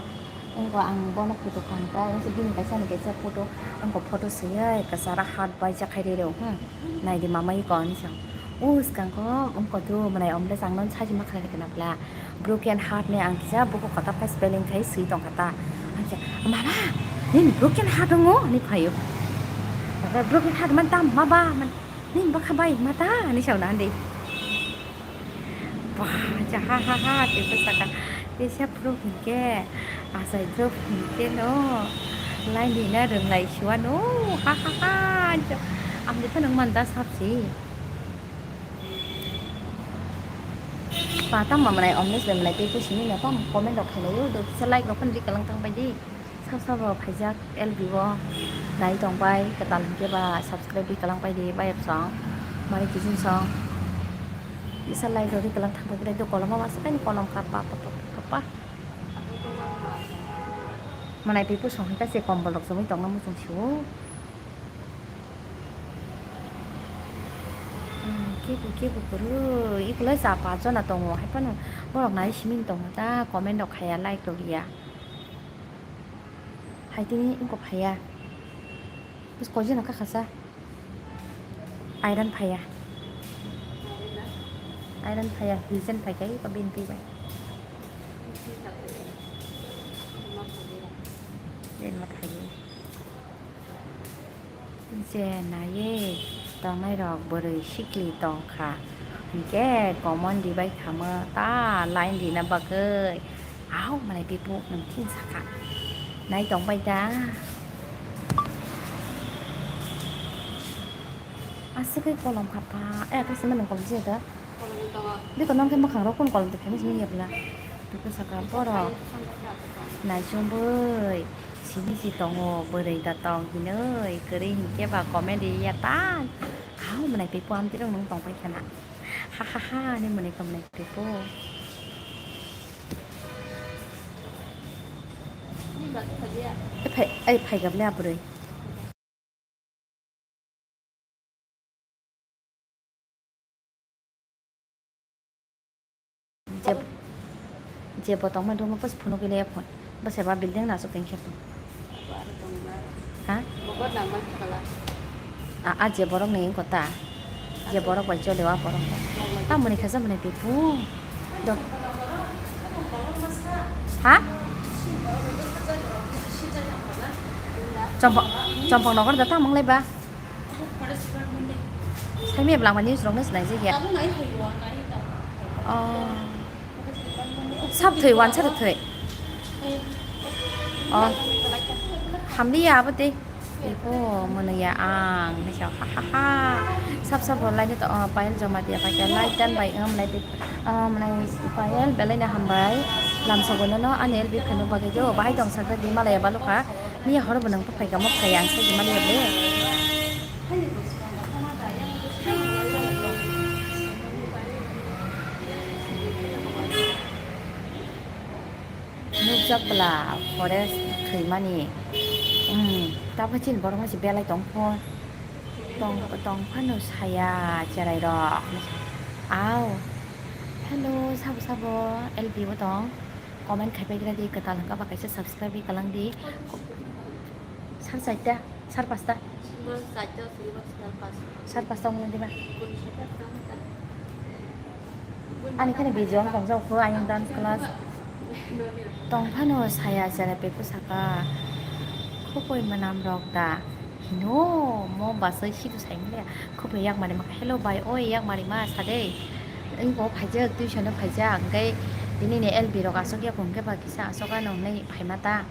Wngkha ang bono photo kha hwnkhe, wngkha bini kaisa ni kaisa photo, wngkha photo swiwi kwcharo heart baijak khai riro, hmm, naidi mama iko hinwi sa. O swkang khe wngkha do mwnai omo le chang nani sajima khlai khe na bwla. Broken heart ni ang kisa bukhuk kwtal khe spelling khai swi tong kha ta. Ang khe, "Mama, nini broken heart wngo?" hinwi phaio. Broken heart man tam ma ba? Nini bwkha bai ma ta? Hinwi sa na di. Ba, ja, ha, ha, ha, tei bwsaka. Tei se phuru hinkhe, achai phuru hinkhe no, laini na rwnglai suano, ha, ha, ha, jo. Ang de phano man da sapsi. Pa tamo manai omnes bai manai tei puisi ni no tamo comment rok khailai o, do kisa like rok phano ri kalang thang bai di. Sab sabo phaijak L B o nai tong bai kwtal hinkhe ba subscribe ri kalang bai di bayap song mari kisin song. Kisa like rok ri kalang thang bai di do kolom ma masa kaini kolom kha pa pa pa pa pa. Manai tei puisi hwnkhe se kombol rok chumui tongma muchung sio. Hmm, kebo kebo kwrwi, ikolai cha pa jona tongo, hai phano borok nai simi tongo ta, comment rok khaiya, like rok ya. Hai tini wngkha phaiya. Bus koi jona kha kha cha. Iron phaiya. Iron phaiya, reason phai kai ko bin pi bai. Bin ma phai. Je naiwi tongnairok bwrwi sikli tongkha, hinkhe common ribai khamw ta line rina bagwi. Au, malai bipuk nwng thing sakha. Nai tongbai da. Aswk khe kolom kha pha. Eh, kaisa ma nwng kolom se da. Biko nang khe mwkhang rok kun kolom twi phaimani simi yapla. Biko saka borok. Naichung boi. Simi si tongo bwrwi da tong hinwi. Kwrwi hinkhe ba comment ri ya ta. Hao mwnai twi puam tirok nung tong pai khana. Ha ha ha ni mwnai kha mwnai twi pu. Ai phai, ai phai gap le apuroi. Je, je botong ma duma pas phunuk ile phun. Basa ba building na sok tengkhe phun. Ha? A, a je borok ni kota. Je borok bai chole wa borok. Tamoni khaja mani pipu. Do. Ha? Chompok, chompok nokor da tamang lai ba. Saimaya belangma news rok no sinai jaya. Oh. Sab thwi, wansa thwi. Oh. Hamliya abo tei. Ibo mwnwiya ang, nisa ha ha ha. Sab sab rw laini to, oh, Payal Jamatia paikha, like dan bai, um, like, um, like, Payal, belai no hambai. Lamsogo nono ani L B phano bagwi jo, bahai tong sakha di malaya balukha. Miya horo bo nang paphai kamo phai ang sai di malaya ble. Nukjak bwla forest thwimani. Hmm, tabuk chini borok masi belai tong pho. Tong, tong phano saya cherai rok. Au. Hello, sabo sabo L B o tong. Comment khai pai gra di, kwtal hwnkha ba kaisa subscribe ri kalang di. Sar chaita, sar pasta. Sar pasta wngmani diba? Ani khani video wng tong jao kho, ayang dance class. Tong phano saya sera peku saka. Khopoi manam rok da. Hino, mo basai situ sai mole. Khopoi yak mari ma, "Hello bai, oi yak mari ma, sade." Wngbo phaijak, tuition o phaijak. Hwnkhe tini ni L B rok asok ya, hwnkhe ba kisa asok ano hwnwi phaima ta.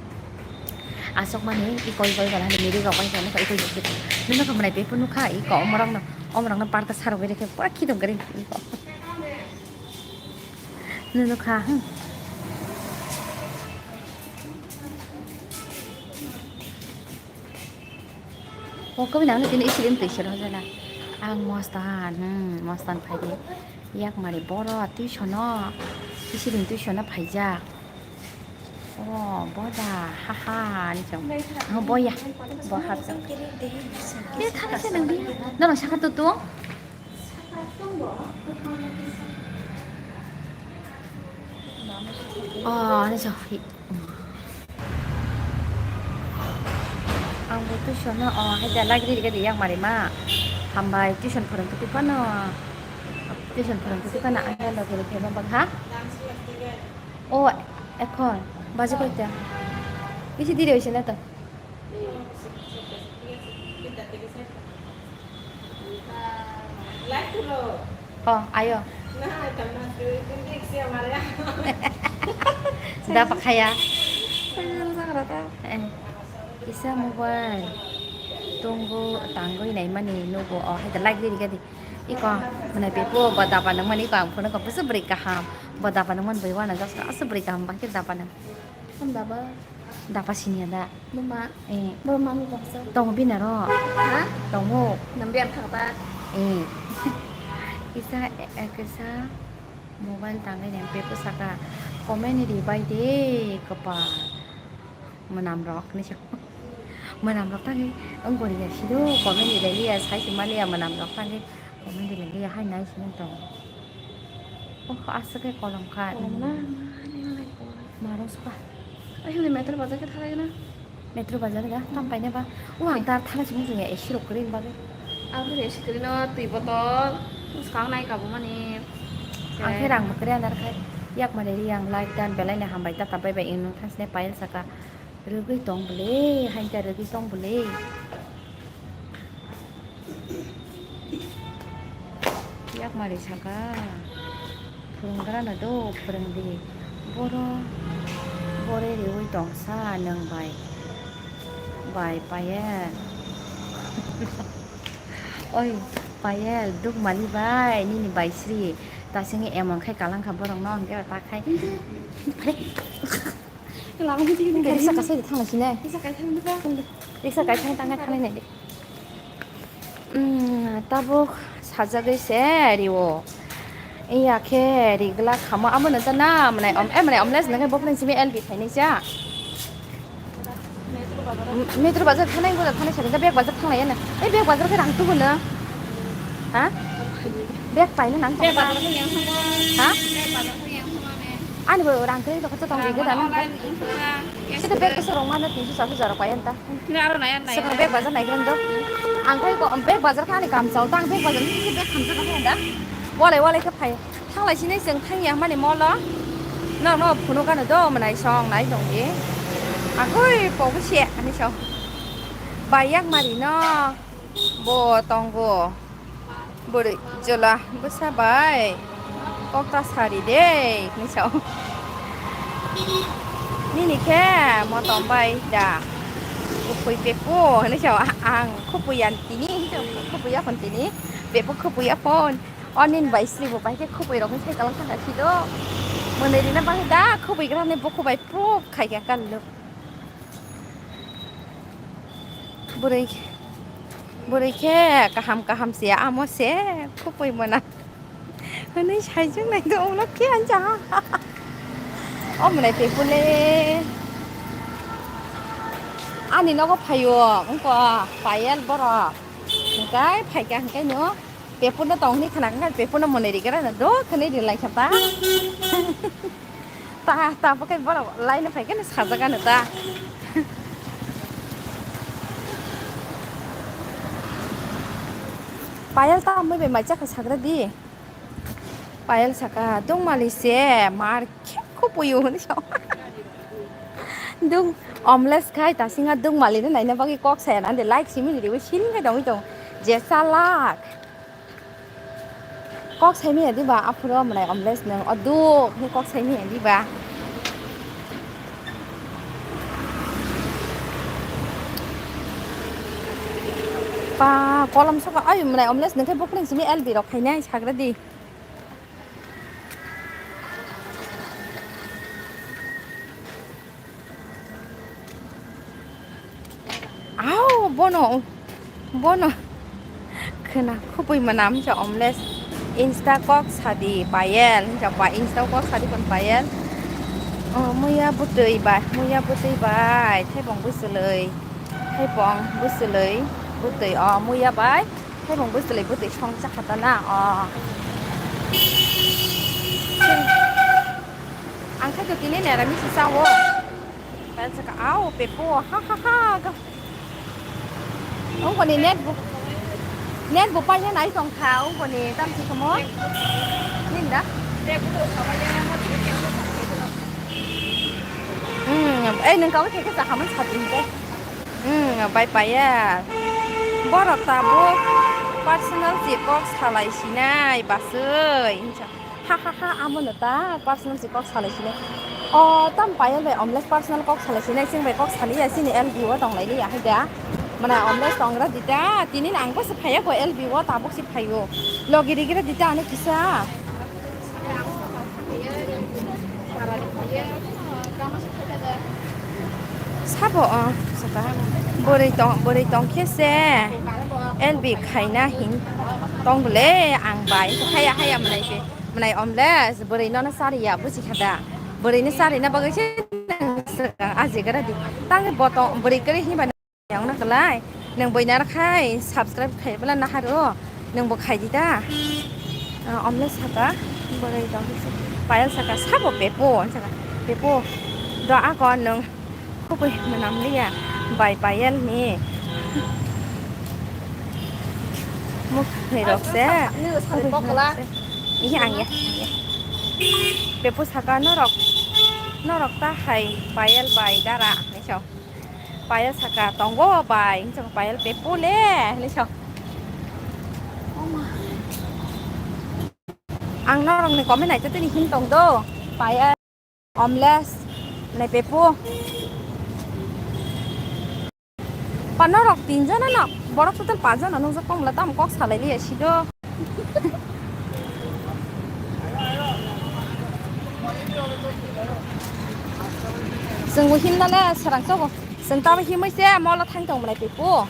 Asokmani i koi koi gana ni miri rok bai kha nokha i koi koi khe. Nokha mwnai tei phunuk kha i ko omorok no, omorok no park o sarok bai rikhe pura khidok gari i ko. Nokha, hmm. O kobini ang tini isilin twi sero jana. Ang mostan, hmm, mostan phai di. Yak mari boro tuition o, isilin tuition o phaijak. Oh, boda, ha ha, ni chong. Oh, boya, bo hap chong. Be thani se nang bi. Nang saka tu tu. Oh, ni chong. Ang bo tuition no, oh, hai da lagri ga di yang mari ma. Hambai tuition phorong tu pano. Tuition phorong tu pano, ang lo gele ke ma bang ha. Oh, ekhon baje koita? Bisi diri hoise na to? Oh, ayo. Da pakhaya. Eh, kisa mobile. Tunggu, tanggu, naimani, nugo, oh, hai da like diri gadi. Iko, mwnai pepo bo daba nangmani iko ang phunukha bwswk bwrwi kaham. Bo daba nangmani bai uanajak aswk bwrwi kaham bahai khe daba nang. Ang daba. Daba siniya da? Buma. Eh. Buma ni baksa. Tongo bini aro? Ha? Tongo. Nang biyang thangba? Eh. Kisa, eh, kisa mobile tangwi nang pepo saka. Comment ri bai de kwpal. Mwnam rok ni. Mwnam rok tangwi wng gori ya sido comment ri bai liya sai se maliya mwnam rok tangwi. Comment ri bai liya hai nai se tong. Oh, aswk khe kolom kha. Kolom na, mani malai kolom. Maro suka. Ai, hwnwi metro bazar khe thalai na. Metro bazar ga, tam paina ba. O ang tar thala sini sini A C rok kwrwi bagwi. Ang khe A C kwrwi no twi botol. Swkang nai kabo mani. Ang khe rang kwrwi anar khai. Yak mani ri ang light dan belai na hambai ta ta bai bai ino thang sini payal saka. Rwgwi tong bwle, haikhe rwgwi tong bwle. Yak mari saka, phwrwnggrano do phwrwngdi, boro bore riwi tongsa nwng bai, bai Payel. Oi Payel, duk mali bai, nini bai sri, tasingwi emon khai kalang kha borokno, hwnkhe ta khai. Riksa kasai de thangna sinai. Riksa kaisa thang tang thang nai de. Hmm, tabuk sajagwi se riwo. Iya khe rigla khamo amo no jana mwnai om e mwnai omles nang bo phnang simi L B thainai cha. Metro bazar thanai bo thanai sa bag bazar thanglai na. Ei bag bazar khe rang tubu no. Ha? Bag paina nang. Bag bazar khe yang thangma. Ha? Bag bazar khe yang thangma me. Ani bo rang khe to khacha tong ge dan. Sita bag khe rong mana tinso sa huzar payan ta. Sita bag bazar nai gendo. Ang khe ko bag bazar kha ani kam chao ta ang bag bazar ni bag khamsa ta da. Wale wale khe phai. Thanglai sini chwng thangya mani molo. Nokno phunukano do mwnai song nai tongdi. Agoi pogo se ani song. Bai yak mari no bo tongo. Bwrwi jola bwsa bai. Kokta sari de ni song. Nini khe motom bai da. Kupui pepo ni song ang kupui yan tini. Kupui ya kon tini. Pepo kupui ya pon. O nini bai sri bo bai khe khubui rok wngkhe kalang thangkha khido. Mwnwi rina bagwi da khubui gra ni bukhuk bai prok khai kha kal lo. Bwrwi, bwrwi khe kaham kaham se amo se khubui mwnang. Hwnwi saijak nai do ulo khe ancha ha. O mwnai tei pule. Ani nogo phaio wngkha Payel borok. Hwnkhe phaikha hwnkhe no. Pepono tong hwnwi khna kha, pepono mwnwi rikhe rano do khwnwi rilai kha ta. Ta, ta bo khe borok laino phai khe sajak ano ta. Payal ta amoi bai mai chakha sagra di. Payal saka, "Dongmali se mar khe khupuyo," hwnwi sa. Dung, omles khai ta singa dongmali no naina bagwi kok saya na de like simi ni riwi sin khai tongwi tong. Je salak. Kok saimaya diba aphuru mwnai omles nwng o duk hwnwi kok saimaya diba? Pa kolom saka ai mwnai omles nwng khe buphang simi L B rok khainai sagra di. Au, bono, bono. Khwna khubui mwnam sa omles. Insta kok sadi Payel, hinsa pa Insta kok sadi kon Payel. Oh, muya butui bai, muya butui bai, thebong bwswlwi, thebong bwswlwi, butui, oh, muya bai. Khaibong bwswlwi bwtwi song chakha ta na, o. Ang khai to tini nera misi chao. Kaya saka, "Ao, pepo, ha, ha, ha," ga. Ungkoni net bo, net bo paina nai tong kha, ungkoni tam si kamo. Ninda? Hmm, eh, nung kawi khe khe chakha man sa tin te. Hmm, bai paya. Borok tabuk personal si kok salai sinai basui. Ha ha ha, amo no ta personal si kok salai sinai. O, tam paya bai omles personal kok salai sinai, sing bai kok saliya sini L B o tong lai liya hai da. Mana omles tongra dita, tinin ang bo se phaiya bo L B o tabuk se phaio. Logi rigira dita ano kisa. Sabo o, saka. Bwrwi tong, bwrwi tong khe se L B khaina hin tong bwle ang bai. Haya, haya mwnai se. Mwnai omles, bwrwi nono sariya, buji kha da. Bwrwi no sarina bagwi se nang swkang ajigra di. Tang bo tong, bwrwi kwrwi hinba. Yang na kwlai, nwng bwina rwkhai subscribe khai bwla naharo, nwng bo khai di da. Ah, omle saka, bwrwi tong khe se, Payal saka, sabo Pepo, saka, Pepo, do ako nwng kubui mwnam liya, bai Payal ni. Muk ni rok se. Ini ang ya. Pepo saka norok, norok ta hai Payal bai dara, ni so. Payal saka tongo bai, hinwi saka Payal Pepo le, hinwi sa. Ang norokni comment naitotini hin tong do, Payal, Omles, nai Pepo. Pa norok tinjon ano, borok total pachjon ano nungjak tongmwla tamo kok salai liya sido. Chwngbo himnale srang chogo. Chwng tamo himwi se molo thang tong mwnai Pepo.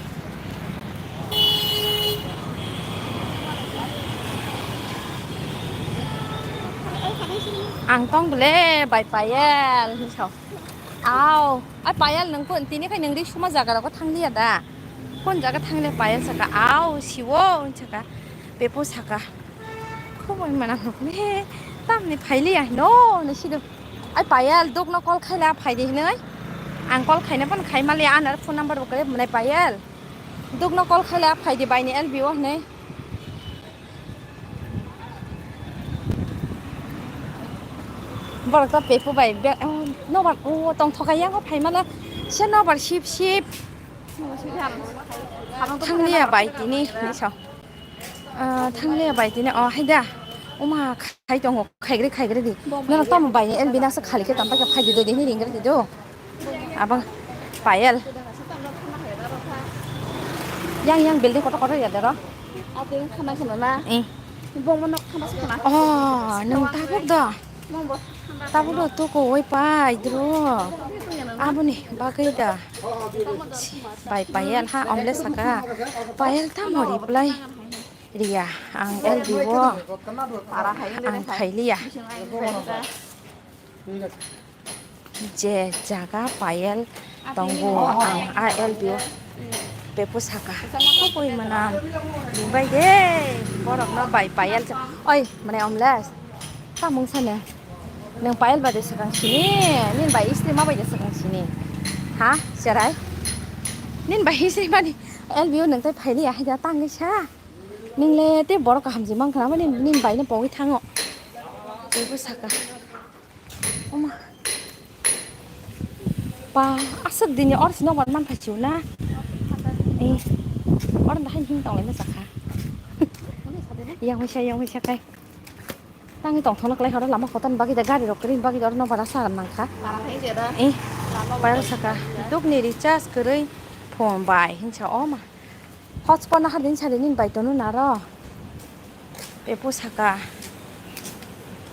Ang tong bwle bai Payal hinwi sa. Au, ai Payal nwng kun tini khai nwng ri suma jaga rogo thang liya da. Kun jaga thang liya Payal saka, au, siwo, hinwi saka, Pepo saka. Khoboi mana hokle, tamni phai liya hino, no sido. Ai Payal, duk no call khaila phai di hinwi. Ang call khaina pan khai mali, anar phone number bo kare mwnai Payal. Duk no call khaila phai di bai ni L B o hinwi. Borok ta Pepo bai be-, oh, nobar, oh, tong thoka yang phai mala. Se nobar sip sip. Thang liya bai tini, ni sa. Ah, thang liya bai tini, oh, hai da. Oma khai tongo, khai gre, khai gre di. Nang tamo bai ni L B na sa khali khe tam pai khe phai di do, di ni ring gre di do. Abang Payal. Yang, yang building kotor kotor ya dero. Ate khana khana na. Eh. Bongma nok khana khana. Oh, nung tabuk do. Tabuk do to ko oi pai dro. Aboni bagai da. Bai Payal ha omle saka. Payal tamo reply. Riya, ang L B o. Ang khailiya. Je jaga Payal tongo ang a L B o Pepo saka. Khoboi mwnam bai de borok no bai Payal sa. Oi, mane omles. Tamung sane. Nwng Payal bade swkang sini. Nin bai istri ma bai de swkang sini. Ha, cherai. Nin bai istri mani L B o nwng tai phaili ahai da tangwi sa. Nwng le te borok kaham se mankha mani nin bai no pogwi thango. Pepo saka. Oma. Pa, aswk dini or sino bar man phai chiu na. Eh. Or da hin hin tong le na sakha. Yang wisa, yang wisa kai. Tangwi tong thono klai horo lama kotor ni bagwi da gari rok kri bagwi da or no bara sa nang kha. Eh. Pai saka. Duk ni recharge kwrwi phone bai hin sa oma. Hotspot na hardin sari nin bai tonu naro. Pepo saka.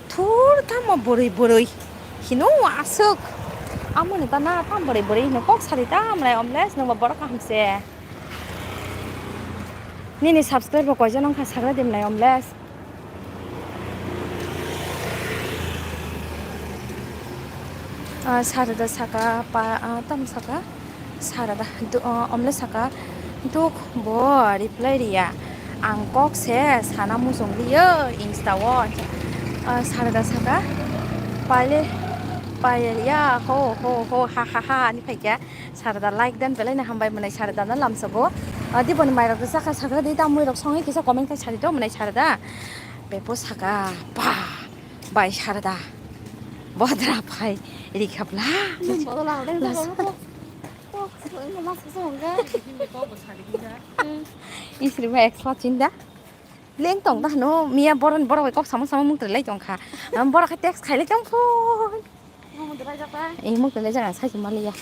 Thur tamo bwrwi bwrwi. Hino aswk. Amo ni bana tam bwrwi bwrwi hino kok sari tam lai omles nungba borok kaham se. Nini subscribe bo koijon wngkha sagra dim lai omles. Ah, Sarada saka pa, ah, tam saka Sarada du-, ah, omle saka duk bo reply riya. Ang kok se sana muchung liyo Insta o. Ah, Sarada saka pale payel ya ho ho ho ha ha ha ni phaikya. Sarada like dan belai na hambai mwnai Sarada na lamsa bo. Ah, diboni mairok saka sakra di tamui rok songi kisa comment kai sari to mwnai Sarada. Pepo saka pa. Bai Sarada. Bodra phai rikhabla. Isri bai extra chinda. Leng tong da no miya boron borok bai kok sama sama muktre lai tong kha. Am borok khe text khai lai tong phun. Ei muktre lai jaga sai maliya.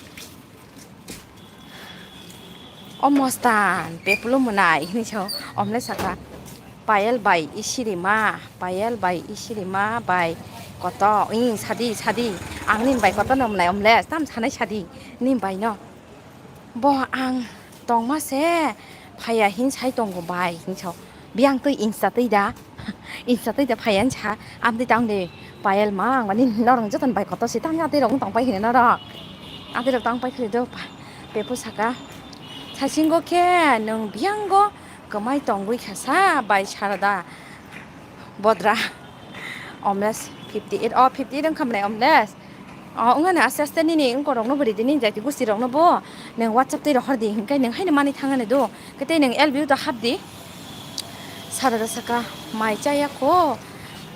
O mostan, pepulo mwnai, hinwi sao, omle saka, Payal bai isirima, Payal bai isirima bai koto, ing sadi, sadi, ang nini bai koto no mwnai, omle, tam sanai sadi, nini bai no. Bo ang tongma se, phaiya hin sai tongo bai, hin sao. Biyang twi insta twi da. Insta twi da phaiya hinsa. Amtwi tang de Payal ma ang mani norong joton bai koto si tang atwi rok tong pai hini norok. Atwi rok tang pai khri do pepu saka. Sasingo khe nwng biyango kwmai tongwi kha sa bai sarada bodra. Omles fifty eight, oh, fifty eight wngkha mwnai omles. O, wngkha no aste aste nini wngkorokno bo ridi, nini jaiti gustirokno bo nwng WhatsApp twi rohor di, hinkhe nwng haino manwi thangani do, khe tei nwng L B U to hap di. Sarada saka mai chaya kho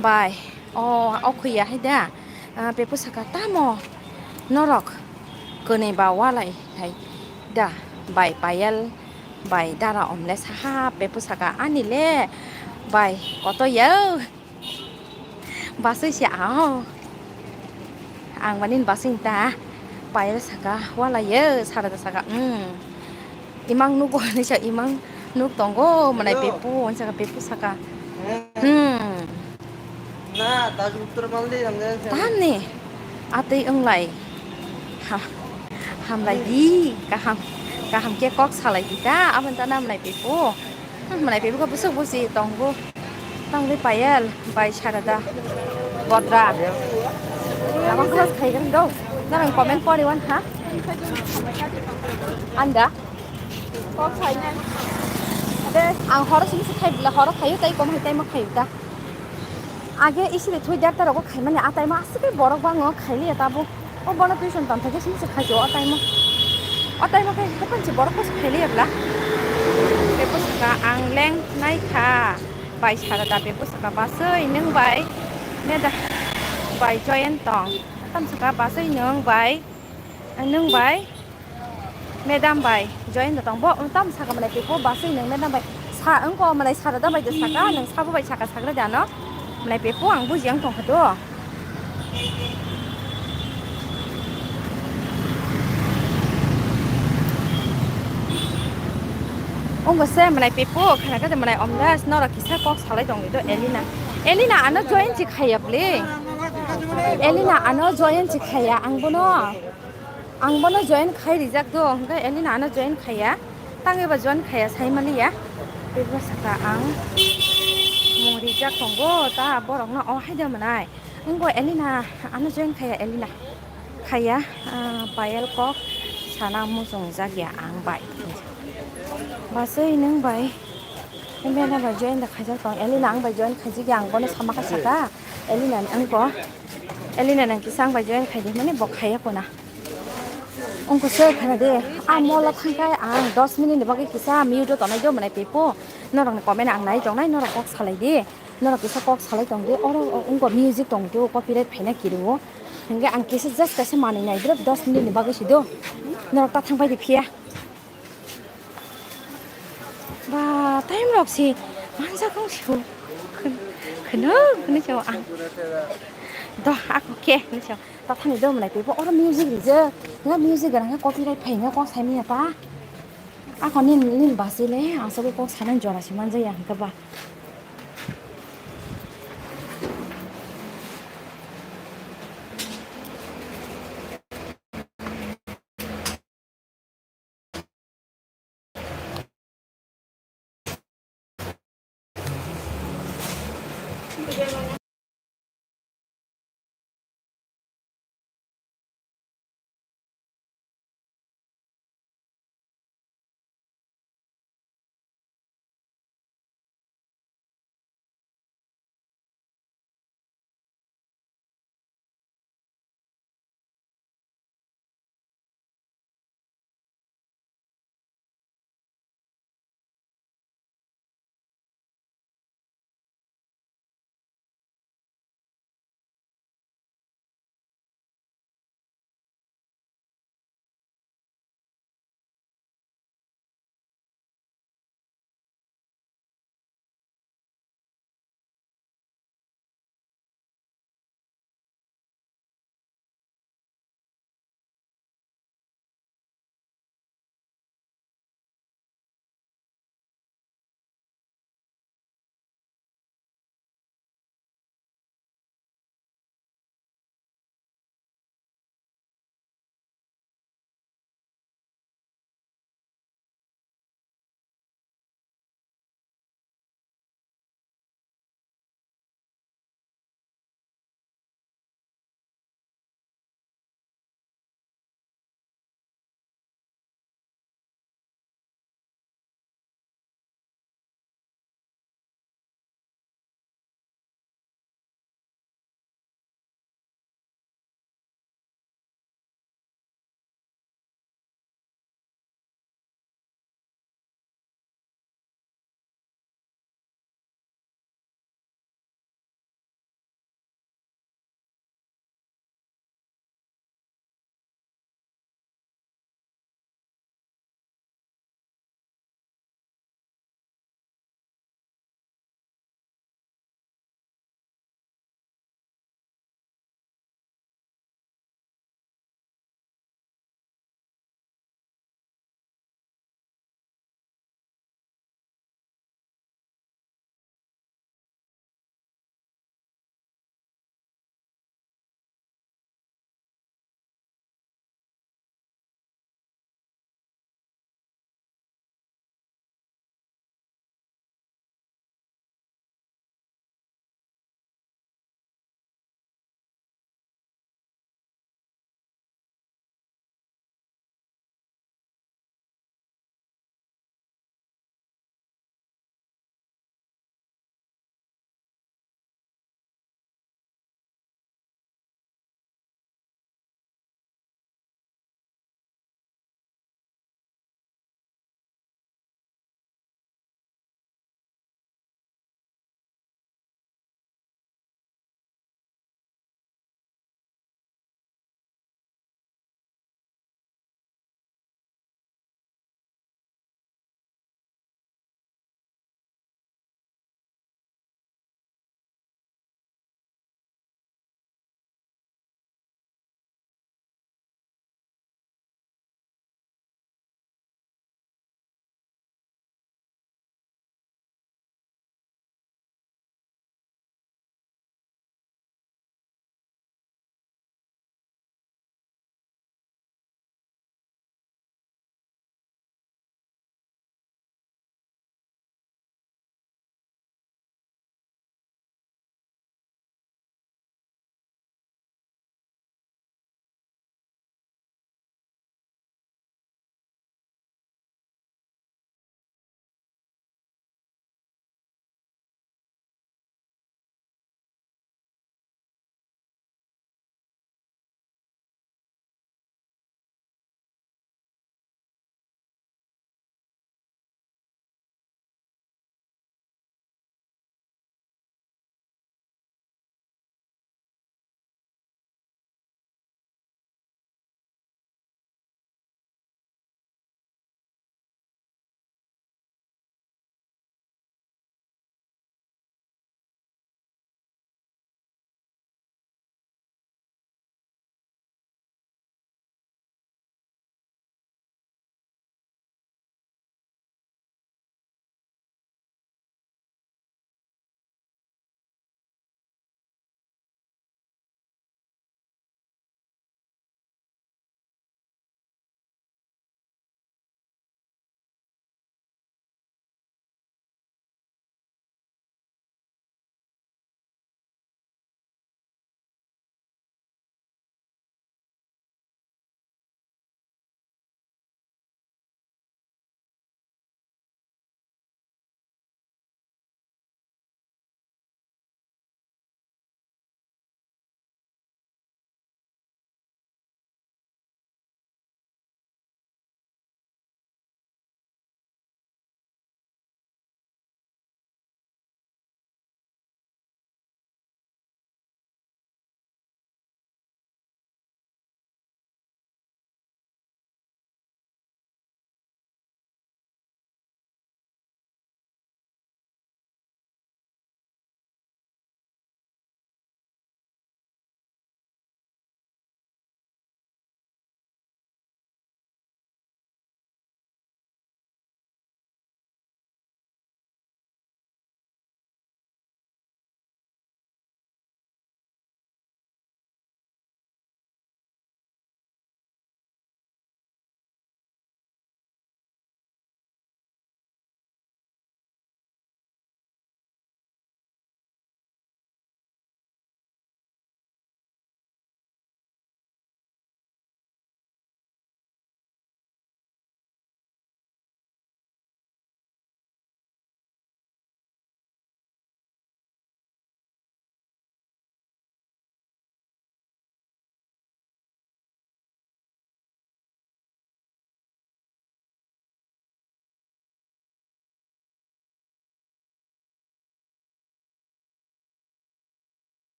bai, o, o khuya hai da, ah, pepu saka tamo norok kwnwi ba walai hai da bai Payal bai dara omle saha pepu saka ani le bai koto ya. Basui se ao. Ang mani basui ta. Payal saka, wala ye, sarada saka. Hmm. Imang nuk ni sa imang nuk tongo, manai pepu, saka pepu saka. Hmm. Na, ta uttor mal de, ang de. Tamni. Atwi wnglai. Ha. Hamlai di, kaham. Kaham ke kok salai di ta, abon ta namlai pepu. Hmm, manai pepu ko busuk busi tongo. Tangwi Payal bai sarada bodra. Lama cross khai gani do. Narang comment pori wan ha. Anda. Kok khai na. Ade, ang horo simi se khai bla horo khayu tai kom hai tai ma khayu ta. Age isiri thui derta rogo khaimani a tai ma asike borok bango khailiya tabuk. O bono tuition tong thai khe simi se khai o time o. O time o khe hapan se borok kos khailiya bla. Bebo saka ang leng nai kha. Bai sara da bebo saka basui nwng bai. Meda bai joyen tong. Tam saka basui nwng bai. Nwng bai. Madam bai joyen da tong bo tam saka mane tiko basui nwng madam bai. Sa wngko mane sara da bai de saka nwng sabo bai saka sakra da no. Mane pepo ang buji ang tong kha do. Ongo se mwnai pepo khana khe mwnai omdas norok kisa kok salai tongwi do Elina. Elina ano join si khaya ble. Elina ano join si khaya ang bono. Ang bono join khai rijak do hwnkhe Elina ano join khaya. Tangwi ba join khaya sai maliya. Pepo saka ang mung rijak tongo ta borokno o haida mwnai. Wngbo Elina, ano join khaya Elina. Khaya, ah, Payal kok sana muchungjak ya ang bai. Basui nwng bai. Elina bai join da khaijak tong. Elina ang bai join khaijak ya ang bono sama kha saka. Elina ni ang ko. Elina nang kisa ang bai join khaidi mani bo khaya kona. Ungko se khana de. A mall o thangkai ang dos minute ni bagwi kisa mute o tonai do mwnai pepo. Norok ni comment ang nai tongnai norok kok salai di. Norok kisa kok salai tong di, oro wngkha music tong di, copyright phaina kiri o. Hingke ang kisa just kaisa manwi nai, bwrwk dos minute ni bagwi si do. Norok ta thang pai di phiya. Ba, time rok si manjak wng si o. Khun-, khunuk, khunuk si o ang. Do, ako khe, khunuk si o. Ta thani do mwnai tei bo oro music rijak. Nga music gana nga copyright phai nga kok sai manya ta. Ako nin, nin basi le, aswk kok sai nang jora si manjak ya hingke ba.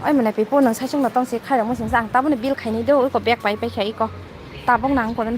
Oi mwnai pipo, nwng saichung no tong se khairok muchung sa, ang tabukni bill khainai do, iko bag pai pai kha iko. Tabuk nang kono.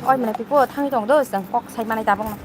Oi mwnai pipo thangwi tong do, chwng kok sai manai tabukno.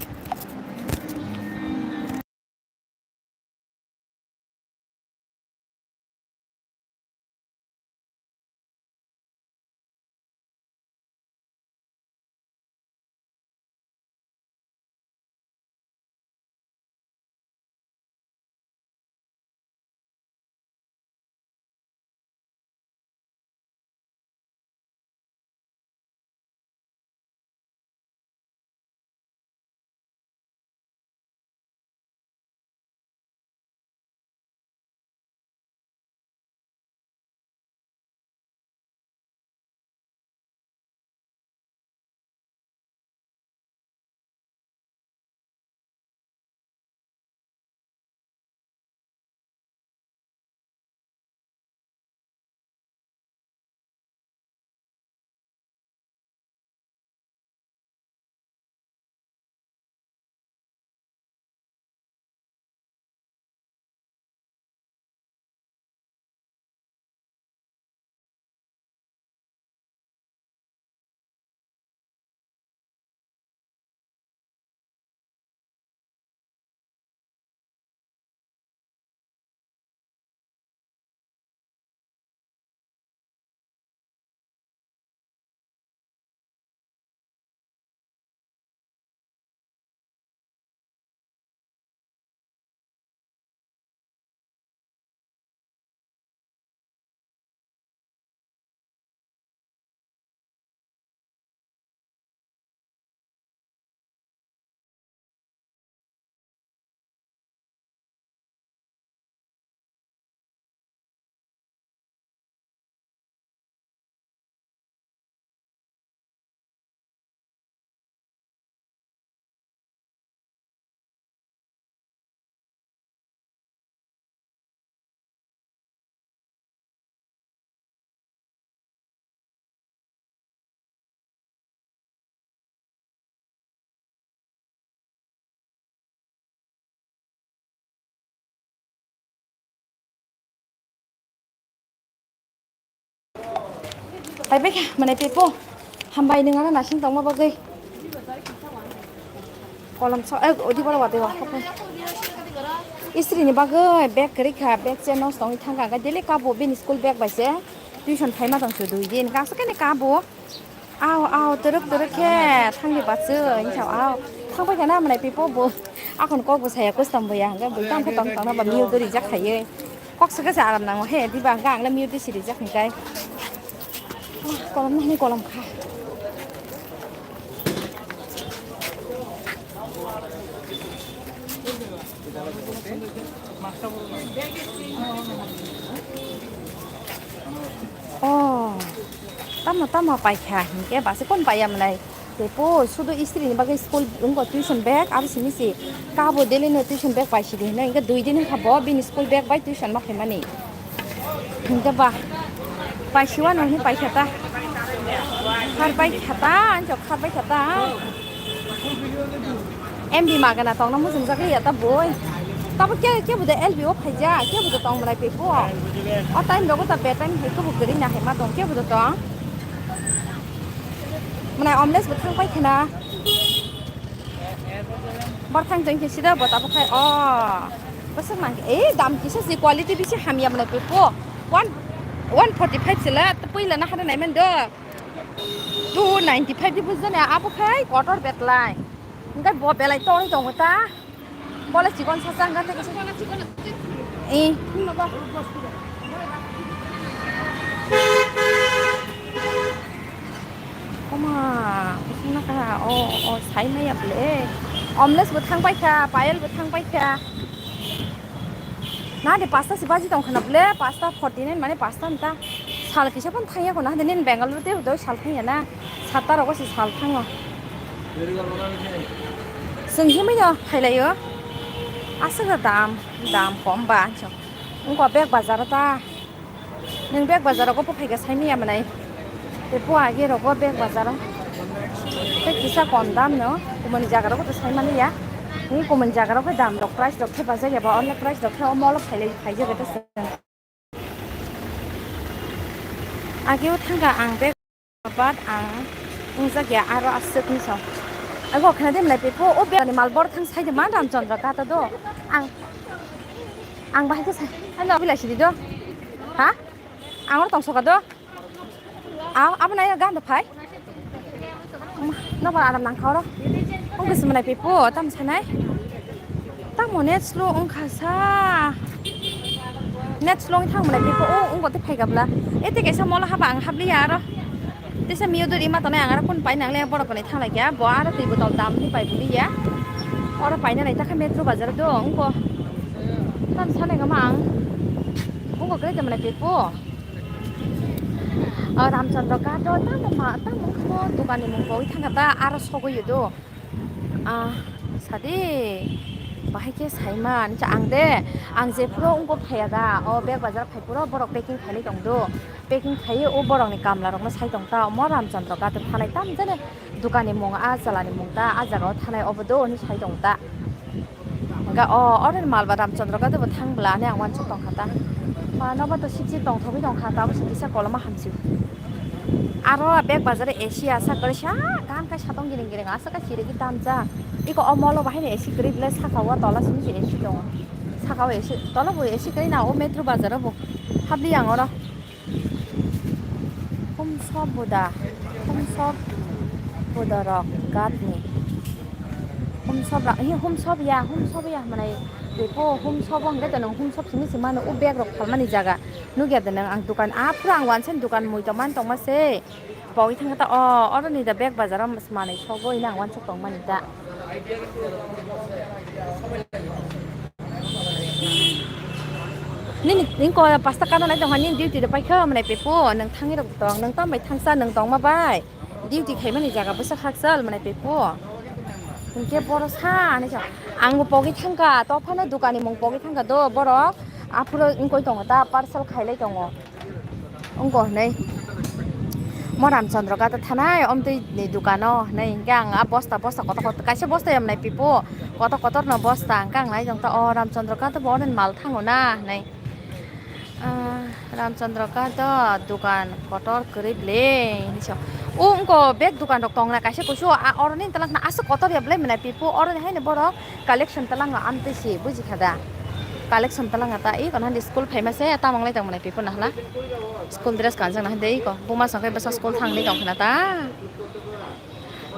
Pai pai kha, mane pepo. Hambai nung ano nasing tongma bagwi. Kolom so, eh, odi boro wate wa. Istri ni bagwi bag kwrwi kha, bag che nos tongwi thang kha. Daily kabo bini school bag bai se tuition phaima tong se dui din. Kaso kene kabo. Aw, aw, twrwk, twrwk khe thangni bachu, hinsa, aw. Thangbai kha na, mwnai pipo bo. Akhon kok bo saya, kustom bo ya, hwnkhe bo tang khe tong tong na ba mute rijak khaiwi. Kok swkhe se aram nango he, diba hwnkhe ang le mute si rijak hwnkhe. Ah, kolom nahni kolom kha. Oh, tamo tamo paikha hinkhe basi kon paiya mwnai. Tepo sudo istri ni bagwi school wngkha tuition bag abo simi si kabo daily no tuition bag paisidi hinwi hinkhe dui din wngkha bo bini school bag bai tuition ma khaimani. Hinkhe ba paisiwano hinwi paikha ta. Khar bai kha ta, anchok khar bai kha ta. M B magana tongna mujungjak liya ta boi. Tabo ke, ke bude L B o phaija, ke bude tong mwnai pepo. O time rogo ta bad time hai kubu gari na hai ma tong, ke bude tong. Mwnai omles bo thang pai khna. Bar thang jeng khe sida bo tabo khai o. Bwswk nang khe, eh, dam kisa si quality bisi hamya mwnai pepo. One, one forty five sila, puila na hada nai man do. Two ninety five di bujana abo khai kotor betlai. Hingke bo belai tongwi tongo ta. Bole chikon sa chang gante kisa. Eh. Oma, kusung na ka. O, o, sai maya ble. Omles bo thang pai kha, payel bo thang pai kha. Na de pasta si baji tong khana ble, pasta forty nine mane pasta nta. Sal kisa pon thangya khona, hade nin Bangalore te do sal thangya na. Satta rogo si sal thango. Sing himai no phailayo. Aswk dam, dam kom ba. Wngkha bag bazar ta. Nwng bag bazar rogo bo phaikha saimanya mwnai. Tei po age rogo bag bazar o. Tei kisa kom dam no. Kumani jaga rogo to saimanya. Ni kumani jaga rogo dam rok price rok khe bajak ya ba online price rok khe o mall o phailai phaijak ya ta. Age o thangkha ang bag. But ang wngjak ya aro aswk ni song. Abo khna de mlai pepo o bag ni mal bor thang sai de ma Ramchandra kata do. Ang, ang bahai khe sai. Ano bilai sidi do. Ha? Ang oro tong soka do. Aw, abo nai gan do phai. No ba aram nang kha oro. Ungkha se mwnai pepo tam sanai. Tamo net slow wngkha sa. Net slow wngwi thang mwnai pepo o wngbo tei phaikha bwla. E tei kaisa molo haba ang habliya aro. Teisa miyo dori ma tongnai ang aro kun pai nangle borok bai thang laikya. Bo aro twi botol dam ni pai bwliya. Oro paina nai takha metro bazar do wngbo. Tam sanai kama ang. Wngbo kwrwi tongmani pepo. O Ramchandra ghat o tamo ma, tamo khe dukan ni mung pogwi thangkha ta, aro sogwi do. Ah, sadi, bahai khe saima, ani cha ang de, ang jephuru wngkuk phaiya da, o bag bazar phai phuru borok packing khailai tong do. Packing khaiwi o borok ni kamla rok no sai tong ta, omo Ramchandra ghat o thanai tam jani dukan ni mung, a chwla ni mung ta, a jaga o thanai obo do, hinwi sai tong ta. Hingke o, oro ni mal ba Ramchandra ghat o bo thang bwla hinui ang uansuk tong kha ta. Ma nobar to sik sik tong thogwi tong kha, tabuk se kisa koloma hamsio. Aro bag bazar o A C asa kwrwi sa, kaham khe satong giring giring asa khe chirigwi tamjak. Eko o mall o bahai ni A C kwrwi belai saka o tola simi se A C tongo. Saka o A C, tola bo A C kwrwi na o metro bazar o bo. Habli ang oro. Humsop buda, humsop buda rok gatni. Humsop ra, hi humsop ya, humsop ya, manai, beko humsop hwnkhe to nwng humsop simi se mano, o bag rok phalmani jaga. Nukya de nwng ang dukan, aphuru ang wansa ni dukan mui tongmani tongma se. Pogwi thangkha ta, o, oro ni da bag bazar o manwi sogwi nang uansuk tongmani da. Nini, nini ko pasta kana nai tongkha, nini duty de paikha, mwnai pepo, nwng thangwi rok tong, nwng tambai thangsa, nwng tongma bai. Duty khaimani jaga bwsa khakchal, mwnai pepo. Hinkhe boro sa, ani sa, ang bo pogwi thangkha, to phano dukan ni mung pogwi thangkha do, borok aphuru wngkoi tongo ta, parcel khailai tongo. Wngkha hwnwi. Mo Ramchandra ghat o thanai, omtwi ni dukano hwnwi. Hinkhe ang a bosta, bosta kotor kotor, kaisa bosta ya mwnai pipo, kotor kotor no bosta. Hinkhe ang nai tong ta, o Ramchandra ghat o bo oroni mal thango na hwnwi. Ah, Ramchandra ka to dukan kotor kwrwi ble hinwi sa. O wngko bek dukan rok tongna kaisa kusu a oroni talak na aswk kotor ya ble mwnai pipu oroni haino borok collection talanga amtwi si buji kha da. Collection talanga ta i kono handi school phaima se tamang lai tong mwnai pipu nahla. School dress kanjak na hande iko buma songkhe bwsa school thangni tong khna ta.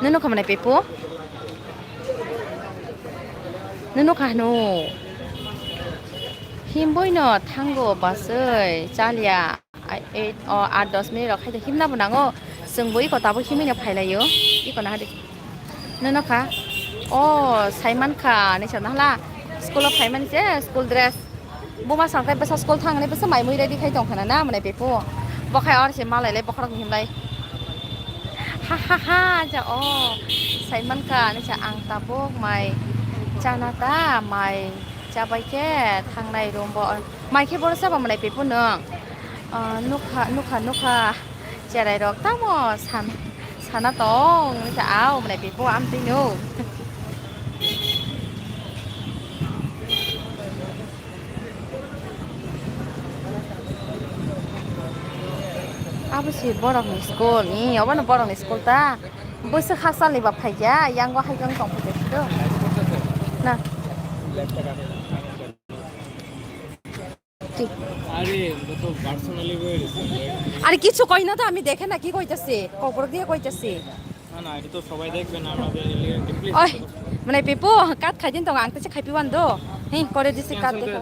Nunu kha mwnai pipu? Nunu kha hnu? Himboi no thango basoi chalia. Ai, eight, o, aat dos minute rok khaide himna bo nango. Chwng bo iko tabo himwi no phailaio. Iko na hadi. Nunu kha? O, saiman kha, ni sa nahla. School o phaimani se, school dress. Buma sangkhe bwsa school thangni bwsa mai mui ready khai tong khana na mwnai pipu. Bo khai or se malai lai bokhorok ni himlai. Ha ha ha ja o. Saiman kha ni sa ang tabuk mai chana ta mai chabai khe thangnai room bo. Mai khe bono sabo mwnai pipu nwng. Ah, nukha nukha nukha. Cherai rok tamo san sana tong ni sa au mwnai pipu amtwi no. Abo si borok ni school ni, obo no borok ni school ta. Bwswk hakchal ni ba phaikya, yango hai khe wng tong phaikya siro. Na. আরে, ওটা তো পার্সোনালি হয়ে গেছে। আরে কিছু কই না তো, আমি দেখে না কি কইতাছে, কবর দিয়ে কইতাছে। না, না, এটা তো সবাই দেখবে না, আমাদের লেগে প্লিজ। ওই, মানে পিপু, কাট খাই দিন তো, আংতে খাই পিওয়ান দো। হ্যাঁ, করে দিছি কাট দেখো।